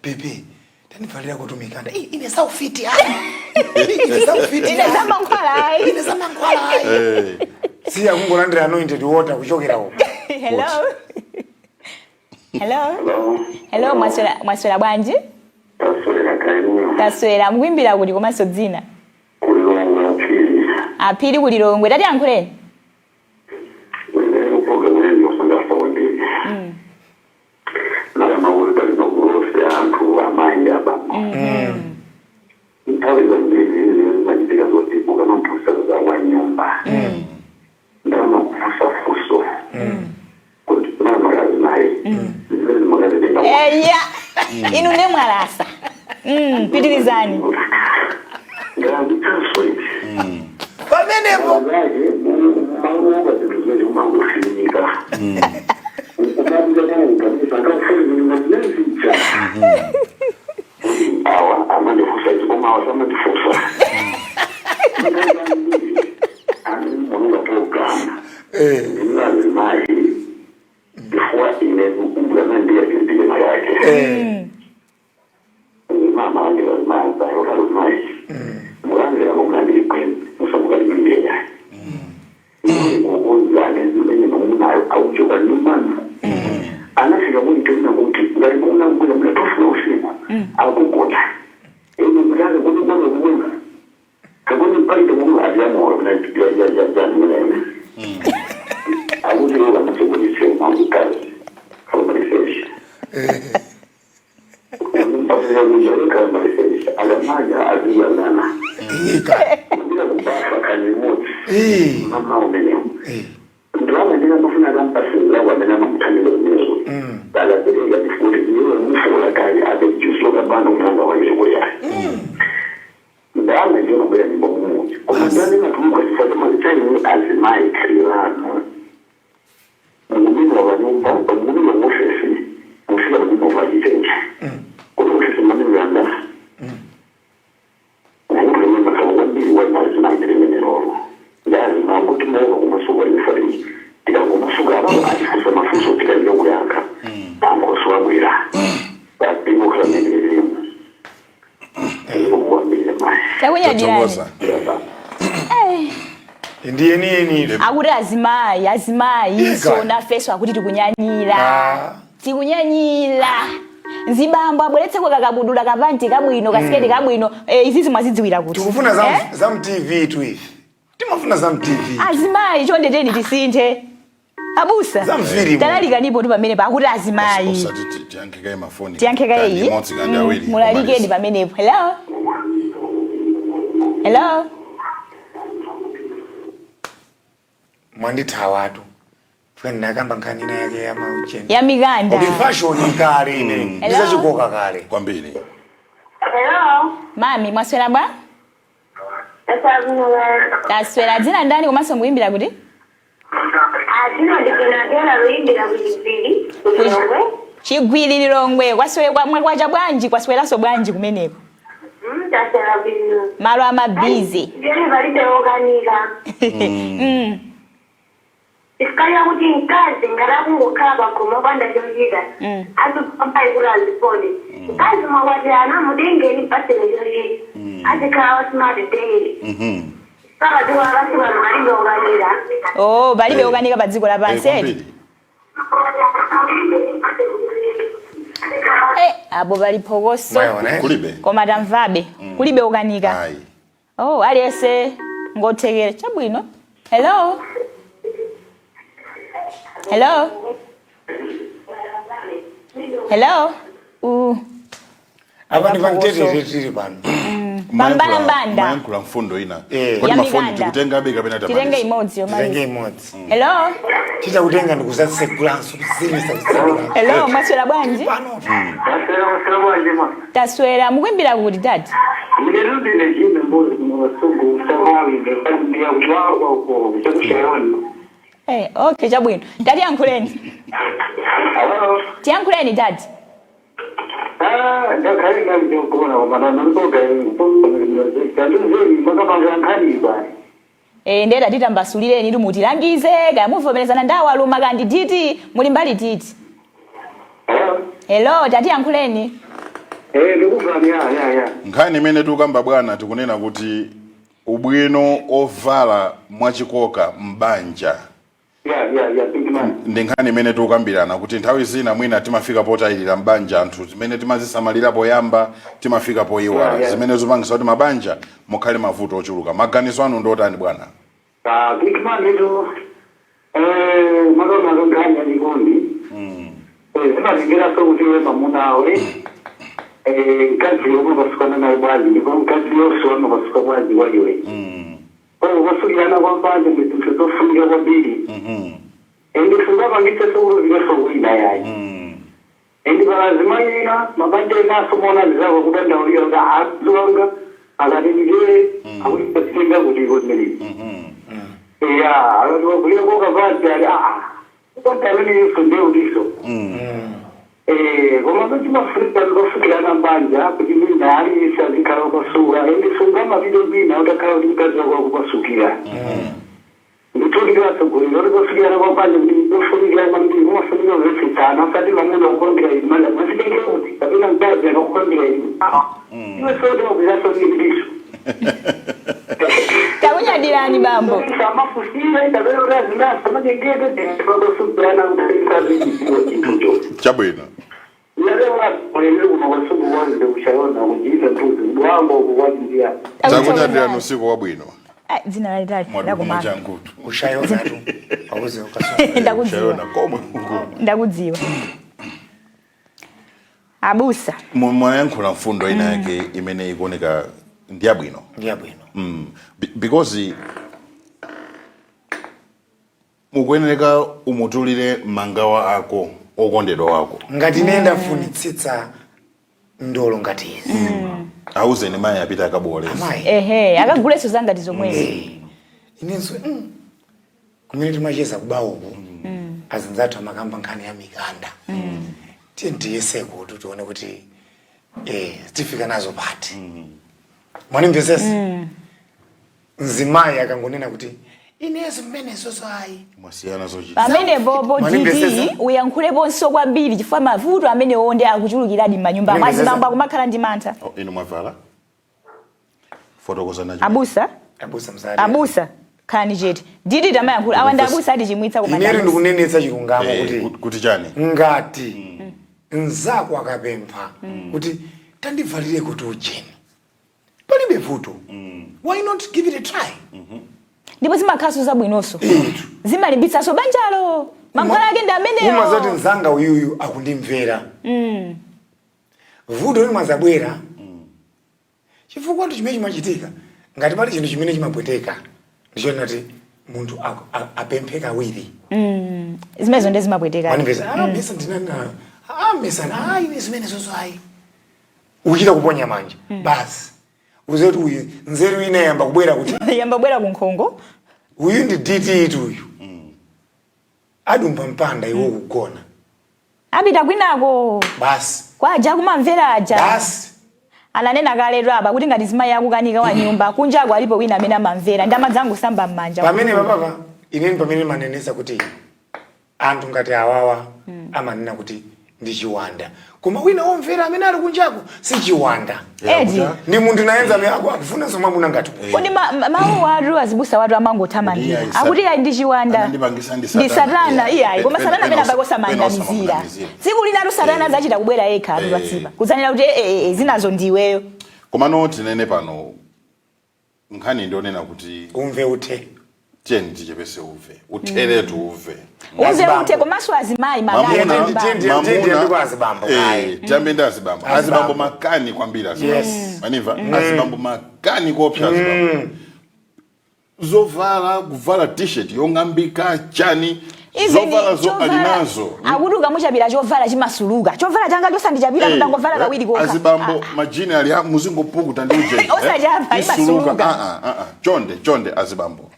Pepe, tanivalira kutumikanda. Ine saufiti ayi. Ine saufiti. Ine zamankhwala ayi. Ine zamankhwala ayi. Eh, Siya kungolandira anointed water kuchokera uko. Hello. Hello. Hello, mwaswera, mwaswera bwanji? Taswera kainuyo. Taswera. Mukuimbira kuti komanso dzina? Kulilongwe aphiri. Aphiri kulilongwe, tatiyankhuleni. Ine program yenu yosangalatsa kwambiri. Nalamauli pali magulu ya anthu amayi abambo. Nthawi zambiri zimachitika zoti ukamamphunzitsa za wa nyumba. Ndamakufunsa funso. Kuti mama naye. Zimene makatenga. Eya, inu ne mwalasa. Pitirizani. Ndandithanso izi. Pamenepo. Zake mauoga zinthu zimene umangofinyika. Ukumabika kabisa akafuna awa amandifunsa izi koma awa samandifunsa. Andimonga program. Ndinazimayi before ine ukumbula ndiye ndiyena yake. Mama wange wazimayi zayo kazimayi. Mulangira ngomunandiri kwenu musamukalimilenya. Ngokonzane zimene nomunayo auchoka nyumbani. Anafika kunitenda kuti ngati munakwira munatofuna usiku akugona. Ine mutanga kuti kwanza kumwena. Kakuti palite munthu adyamoyo minene. Akuti yoka masekulise mamkazi. Kalomalisesha. Akamanya aziyangana. Ika. Ndira kubafa kanyimotsi. Mama umenewo. Ndalama ndinamafuna kampasini amene amamuthandiza kumenezo akapereka ndifuti iwe mufola kale abejuso kabana umlanga wayekoyayo ndalama ndiyonobwera nyumba mumuzi koma ndandinatuluka chisatamalichaini azimayi khalirano mukumira panyumba mukumira muofesi mufika panyumba pachichenji kuti ofesi manimuyanda kwambiri waimazimai ndiremeroro ndazima kuti maoka kumasuka imfari tikangomasuka apo atifusa mafuso tikalira kuyankha pangoso wabwera papimukhala menelerimu ikukwambire mayi. Takunyadirani. Tathokoza. Ndiye nini? Akuti azimayi, azimayi. Ika. So nafeso akuti tikunyanyira. Ah. Tikunyanyira nzibambo abweretseko kakabudula, kapanti kabwino, kasiketi kabwino. Izizi mwazidziwira kuti Tikufuna za Eh? za mTV tu ife. Timafuna za mTV. Azimayi, chondeteni tisinthe, abusa. Za mfilimu. Talalikanipo tu pamene pakuti azimayi. Osati tiyankhekaye mafoni. Tiyankhekaye Kandi iyi. imodzi kandi awiri. Mulalikeni pamenepo. Hello, hello. Mwandithawatu. Funa ndinakamba nkhani ina yake ya maucheni. Ya mikanda. Okay, fashion kale ine. Ndizachikoka kale. Kwambiri. Hello. Mami, mwaswera bwa? Taswera. Taswera. Dzina ndani komanso mukuimbira kuti? Adzina ndikenagera luimbira kuchigwiri kulilongwe. Chigwiri, Lilongwe. Kwaswera kwacha bwanji? Kwasweraso bwanji kumeneko? Taswera bwino. Malo amabizi. Ndiyani palibe wokanika. Isikalira kuti mkazi ngati akungokhala pakhomo opanda chochita azipambayi kuti azipone. Mkazi mwakwatirana, mutengeni, paseni chochita, azikhala wa smart daily. Saka dziko lapansi pano palibe wokanika. Oh, palibe wokanika pa dziko lapansi. Eti? Kwambiri. Apo pali phokoso. Mwayiona, eh? Kulibe. Koma tamvabe, kulibe wokanika. Ayi. Oh, aliyense ngothekera chabwino. Hello, hello, hello. Apa ndi pamtetete tili pano. Pambalambanda. Mayankhula mfundo ina. Eh. Kodi Ya mafoni mikanda. tikutengabe kapena Titenge tamaliza? imodzi Titenge yomaliza. imodzi. Hello. Titakutenga ndikuzatsegulanso kuzimisa kutsegula. Hello, mwaswera bwanji? Pano. Taswera, maswera bwanji ma? Taswera. Mukuimbira kuti, dadi? Ndingerudile chine mbuzi mumasugu samawinde ndiya kuchwakwa uko chakushayoni. Okay, chabwino, tatiyankhuleni. Hello. Tiyankhuleni, dadi. Ah, ndakhali ndakugona koma nanontoka ndizeni makapanga nkhani ba. Ndiye tatitambasulireni tu, mutilangize kaya muvomerezana ndawo aluma kandi titi muli mbali titi. Hello? Hello, tatiyankhuleni. Ndikuvani, ya. Nkhani imene tikukamba, bwana, tikunena kuti ubwino ovala mwachikoka m'banja. Ya, big man. Ndi nkhani imene tikukambirana kuti nthawi zina mwina timafika potayirira m'banja, anthu zimene timazisamalira poyamba timafika poyiwala, zimene zipangisa kuti mabanja mukhale mavuto ochuluka. Maganizo anu ndi otani, bwana? Ah, big man, ito makamaka nkhani yachikondi zimazingeranso kuti iwe mamunawe mkazi yomwe pasukana naye bwanji, ndipo mkazi yonso amapasuka bwanji kwa iwe. Kupasukirana kwa banja ndi zinthu zofunika kwambiri, and singapangitsenso kuti wina yayi. And palazimayina mabanja enaso mona zako kudandaulira kuti azuwanga akati ndiye akuitenga kuti iko zimenezi, ya, akati wagulira kokapanti ali aa konta amene yesu ndiye udiso. Koma chimafunika ndikosukirana mbanja kuti mwina aliyense azikhala kupasuka, and sungamapite kwina utakhala kuti mkazi wako akupasukira. Ndithu atsogoleri oti posukirana kwa banja kuti ndofunikira kwambiri, kumafunika kumvetsetsana, osati mamuna kupangira izi manja mwazitenge kuti kapena mkazi akakupangira izi, iwe sote wakuzaso ndidiso. Takunyadirani, bambo. Samafusire kapena kuti azingasa amachengete pakosukirana kuti chinthucho. Chabwino. Yalewa kuno kwasungu wanze kuchayona kujiita mbuzi bwango kukwajinjia. Takunyadirani, usiku wabwino. Ah, dzina lalitali. Mwaduma. Ndakumanga. Changutu. Ushayonatu auze ukasungu. Ndakudziwa. Ushayona komwe uko. Ndakudziwa, abusa. Mwayankhula mfundo ina yake imene ikuoneka ndiyabwino. Ndiyabwino. Because mukuyenereka umutulire mangawa ako okondedwa wako. Ngati ine ndafunitsitsa ndolo ngati izi, auzeni mayi apita akaboleza. Amayi. Ehe, akaguleso zangati zomwezo. Inenso kumene timacheza kubawoko, azinzathu amakamba nkhani ya mikanda. Tiye tiyeseko kuti tione kuti tifika nazo pati. Mwanimvesesa? Mzimayi akangonena kuti inezo mmenezozo ayi. Mwasiyana zochita. Pamene popo Mwanimvesesa? titi uyankhuleponso kwambiri, chifukwa mavuto amenewo ndi akuchulukiradi m'manyumba. Mwanimvesesa? Azibambo akumakhala ndi mantha. Oh, inu mwavala fotokoza nacho. Abusa. Abusa mzali. Abusa, khalani chete. Didi tamayankhula awa ndi abusa atichimwitsa, koma ndi Inetu abusa. ndikunenetsa chilungamo kuti Kuti chani? Ngati nzako akapempha kuti tandivalire kuti ujeni, palibe vuto. Why not give it a try? Ndipo zimakhalanso zabwinonso. Etu. Zimalimbitsanso banjalo, mankhwala ake ndi amenewo. Umazati mzanga uyuyu akundimvera. Vuto limazabwera chifukwa chimene chimachitika, ngati pali chinthu chimene chimapweteka, ndichonati munthu apemphe kawiri. Zimenezo ndi zimapweteka. Manipeza, ah, mesa ndinana, ah, mesa, ah, ine zimene zozo ayi. Uchita kuponya manja basi, uzetu uyu nzeru ina yamba kubwera kuti yamba bwera kunkhongo. Uyu ndi DT itu, uyu adumba mpanda iwo kugona. Apita kwinako. Basi. Kwaja kumamvera aja. Basi. Ananena kaletu apa kuti ngati zimayi akukanika wa nyumba, kunjako alipo wina amene amamvera ndi amadzangosamba m'manja. Pamene papapa ineni pamene manenesa kuti anthu ngati awawa amanena kuti ndi chiwanda, koma wina womvera amene ali kunjako si chiwanda. Edi. Ndi munthu nayenza amene akufunanso mwamuna ngati uyu. Kodi mawu watu azibusa watu amangothamangira Kuti iye akuti ayi ndi chiwanda. Anandipangisa ndi ndi satana. Satana. Iyayi, koma satana amene pena abakosamanamizira. Osamanamizira. Tsiku linatu satana adzachita kubwera yekha atu patsipa kudzanena kuti zinazo ndiweyo. Komano tinene pano, nkhani ndionena kuti umve uthe. Tiyeni tichepese uve, utheretu uve. Uze Azibambo. uthe, komanso azimayi Mamuna- makani. Tiyende kwa azibambo. Ayi. Tiyambe ndi azibambo. Azibambo. Azibambo makani kwambiri, azibambo. Yes. Manimva? Azibambo makani kopsa, azibambo zovala, kuvala T-shirt yong'ambika chani, zovala zo ali nazo. Akuti ukamuchapira chovala chimasuluka, chovala changa chosandichapira, kuti kawiri kokha. Azibambo majini ali muzingopukuta ndi ujeni. Osachapa, Isuluka. imasuluka. Ah, ah, ah, ah. Chonde chonde azibambo,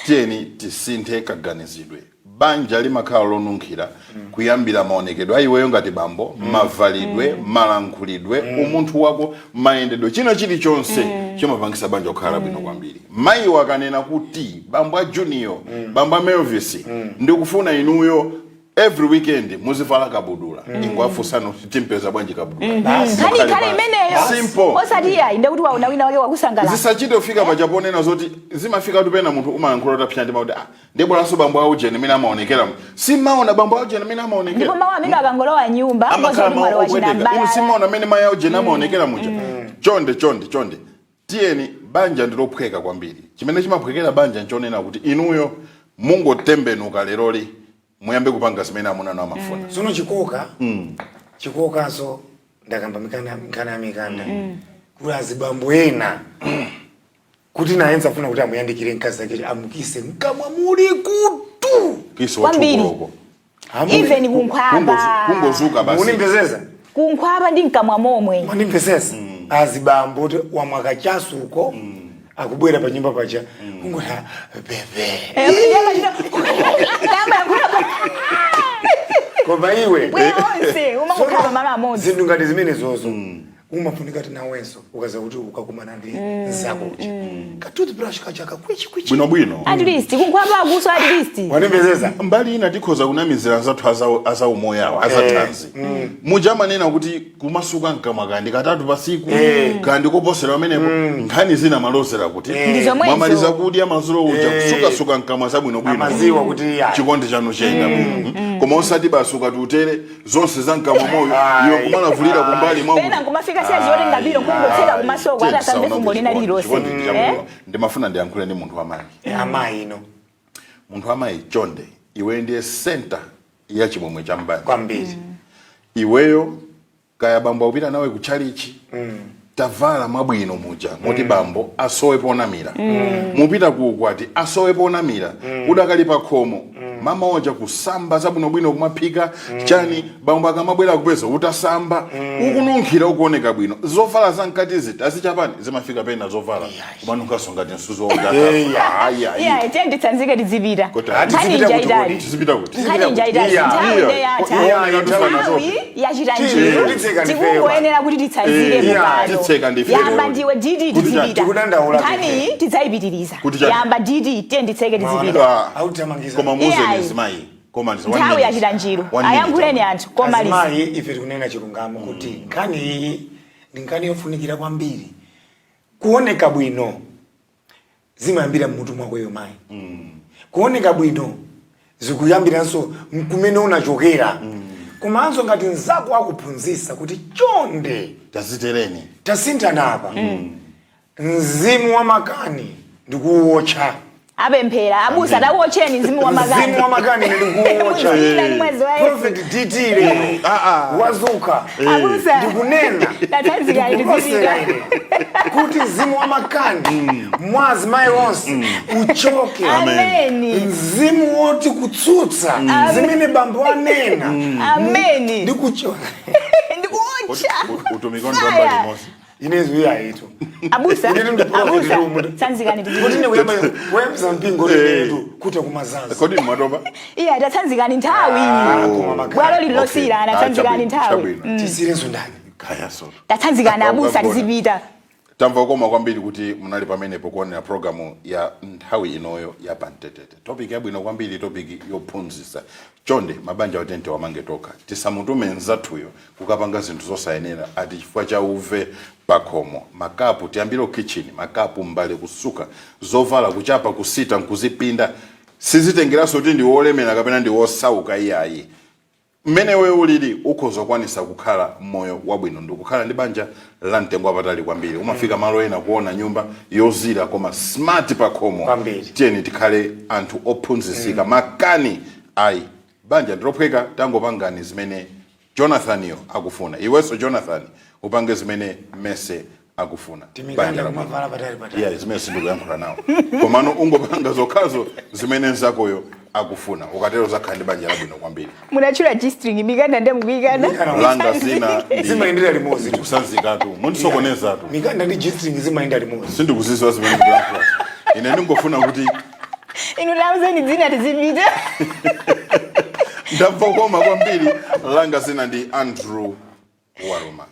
tiyeni tisinthe kaganizidwe. Banja limakhala lonunkhira kuyambira maonekedwe aiweyo ngati bambo, mavalidwe, malankhulidwe, umunthu wako, mayendedwe, china chilichonse chimapangisa banja kukhala bwino kwambiri. Mayiwo akanena kuti, "Bambo a Junior, bambo a Melvis, ndikufuna inuyo every weekend muzivala kabudula," ingoafunsani kuti, "Timpeza bwanji kabudula?" Nkhani Mukhale ikhale basi. imeneyo. Simple. Osati iyayi, ndekuti waona wina wake wakusangalala. Zisachite kufika pachaponena zoti zimafika tu pena munthu umayankhula utapsya ndima kuti, "Ah, ndibwalanso bambo aujeni amene amaonekera." Simaona bambo aujeni amene amaonekera. Ndipo mawu amene akangolowa nyumba Amakhala ngozoti mawu mwalowa opweteka. Inu chinambalala. simaona amene mayi aujeni amaonekera muja. Chonde, chonde, chonde, tiyeni, banja ndilophweka kwambiri. Chimene chimaphwekera banja nchonena kuti inuyo mungotembenuka leroli, muyambe kupanga zimene amuna anu amafuna. Tsono chikoka, chikokanso ndakamba mikanda, nkhani ya mikanda, kuti azibambo ena kuti nayenza afuna kuti amuyandikire mkazi ake, amukise, mkamwa muli kutu. Kiss. Kwambiri. Wachukoloko. Even kunkhwapa. Kungozuka basi. Munimvesesa? Kunkhwapa ndi mkamwa momwe. Mwandimvesesa? Azibambo kuti wamwaka chasuko, akubwera pa nyumba paja, kungoti, "Ah, baby." Eh, yamba yankhula. Koma iwe Bweya onse umangokhala pamalo amodzi. Zinthu ngati zimene zozo umafunika ti nawenso ukaza kuti ukakumana ndi nzako uja, ka toothbrush kaja kakwichi kwichi. Bwinobwino. At least kunkhwapa akuso, at least. Wanimvesesa? Mbali ina tikhoza kunamizira anzathu azaumoyawo, azathanzi muja amanena kuti kumasuka mkamwa kandi katatu pasiku, kandi koposera pamenepo. Nkhani zina malozera kuti Ndi zomwezo. mwamaliza kudya madzulo uja, kusukasuka mkamwa zabwinobwino, Amaziwa kuti ya chikondi chanu chiyenda bwino. Koma osati basi ukati utere zonse za mkamwa moyo, iwe kumalavulira kumbali mwakuti Pena nkumafika siyazi yoti ngabiro nkungotseka kumasoko ati asamve fungo lina lililonse. Chikondi ndi chabwino. Ndimafuna ndiyankhule ndi munthu wamayi. Amayi ino. Munthu wamayi, chonde, iwe ndiye center ya chimwemwe cha mbanja. Kwambiri. Iweyo, kaya bambo akupita nawe ku chalichi, tavala mwabwino muja moti bambo asowe ponamira. Mupita ku ukwati, asowe ponamira. Udakali pa khomo, mama oja kusamba zabwinobwino, kumaphika chani, bambo akamabwera kupeza utasamba, ukununkhira, ukuoneka bwino. Zovala zamkatizi tazichapani. Zimafika pena zovala kumanunkhaso ngati msuzi. Iya. Iya, tiye nditsanzike, tizipita. Kuti Nkhani tizipita ija kuti itali. kodi? Tizipita kuti? Nkhani ija itali. Iya. Nthawi Iya. nde yatha. Iya, Nthawi yachita Tiye, njiru. titseka ndifeyo. Tikungoyenera kuti titsanzike. Iya, Mupano titseka ndifeyo. yamba ndiwe DD. Kuti Tizipita. Tikudandaula. Nkhaniyi tidzayipitiriza. Kuti chani? Yamba DD, tiye nditseke, tizipita. Ah. Authamangiza. Koma muzeni Iyayi. zimayi, koma one Nthawi minute. yachita njiru. One minute. Ayankhuleni anthu komaliza. Azimayi, ife tikunena chilungamo kuti nkhani iyi ndi nkhani yofunikira kwambiri. Kuoneka bwino zimayambira mmutu mwakoyo mayi. Kuoneka bwino zikuyambiranso kumene unachokera, komanso ngati mnzako akuphunzitsa kuti, "Chonde, tazitereni, tasinthana apa," mzimu wa makani ndikuwotcha. Apemphera abusa, atakuwotcheni mzimu wa makani. Mzimu wa makani ndikuwotcha. Muzina ndi mwezi wa Yesu. Prophet DT lero wazuka. Abusa. Ndikunena, Tatsanzikani, ndikulosera tizipita. ine kuti mzimu wa makani mwa azimayi onse uchoke. Ameni. Mzimu woti kutsutsa zimene bambo anena Ameni. ndikuchoka. Ndikuwotcha. Utumiki wanu mbali imodzi. Inezo iyayitu. Abusa. Ine ndi prophet. Abusa. Rumu. Tsanzikani, Kuti tizipita. ine kuyambisa mpingo linetu kuti kumazazi. Kodi mwatopa? Iya, tatsanzikani, nthawi. Ah, koma makani. Bwalo lililosiyirana. Okay. Ah, Tsanzikani, chabwino, nthawi. chabwino. Tisirenso ndani? Kaya so. Tatsanzikani abusa, Ukagona. tizipita. Tamva kukoma kwambiri kuti munali pamenepo kuonera programu ya nthawi inoyo ya Pamtetete. Topic yabwino kwambiri, topic yophunzitsa. Chonde, mabanja otente wamange tokha. Tisamutume mzathuyo kukapanga zinthu zosayenera ati chifukwa cha uve pakhomo. Makapu tiyambire kitchen, makapu, mbale kusuka, zovala kuchapa, kusita nkuzipinda. Sizitengeranso kuti ndi wolemera kapena ndi wosauka, iyayi. Mmene wewe ulili ukhoza kukwanisa kukhala moyo wabwino ndikukhala ndi banja la mtengo wapatali kwambiri. Umafika malo ena kuona nyumba yozira koma smart pakhomo. Kwambiri. Tiyeni tikhale anthu ophunzitsika. Makani ayi, banja ndilophweka. Tangopangani zimene Jonathaniyo akufuna. Iwenso Jonathan, upange zimene Mese akufuna. Banja Timikanda labwino. kumavala patali patali. Yeah, zimene sindikuyankhula nawo, komano ungopanga zokhazo zimene nzakoyo akufuna. Ukatero zakhala ndi banja labwino kwambiri. Munatchula G-string, mikanda ndiye mukuyikana. Mikanda. Langa zina Zimayendera limodzi. Ndikusanzikatu, mundisokonezatu. Mikanda ndi G-string zimayenda limodzi. Sindikuziziwa zimene ndikuyankhula ine. Ndingofuna kuti Inu lauzeni dzina tizipita. Ndamva kukoma kwambiri. Langa zina ndi Andrew Waruma.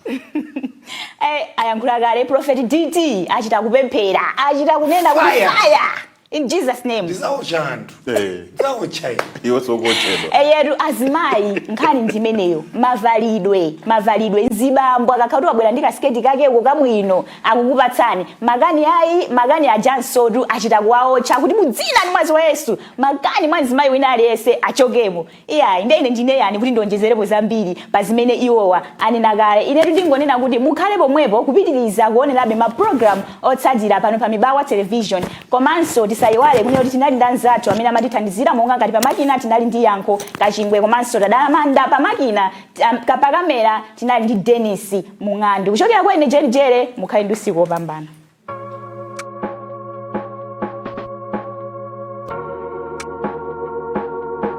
Ayankhula kale Prophet DT, achita kupemphera, achita kunena kuti Fire. Fire in Jesus' name. Ndizaocha anthu. Ndizaocha ine. Iwe sokochedwa. Eyetu, azimayi, nkhani ndimeneyo, mavalidwe, mavalidwe. Mzibambo akakhala kuti wabwera ndi kasiketi kakeko kabwino, akukupatsani makani. Ayi, makani ajansotu achita kuwaotcha kuti mudzina ndi mwazi wa Yesu, makani mwa mzimayi wina aliyense achokemo. Iyayi, nde ine ndine yani kuti ndionjezerepo zambiri pa zimene iwowa anena kale? Inetu ndingonena kuti mukhale pomwepo kupitiriza kuonerabe ma program otsatira pano pa Mibawa Television. Komanso tisayiwale kunena kuti tinali ndi anzathu amene amatithandizira, monga ngati pamakina tinali ndi Yankho Kachingwe komanso Tadalamanda pamakina, pakamera tinali ndi Denis Mung'andu. Kuchokera kwa ine Jeni Jere, mukhale ndi usiku wopambana.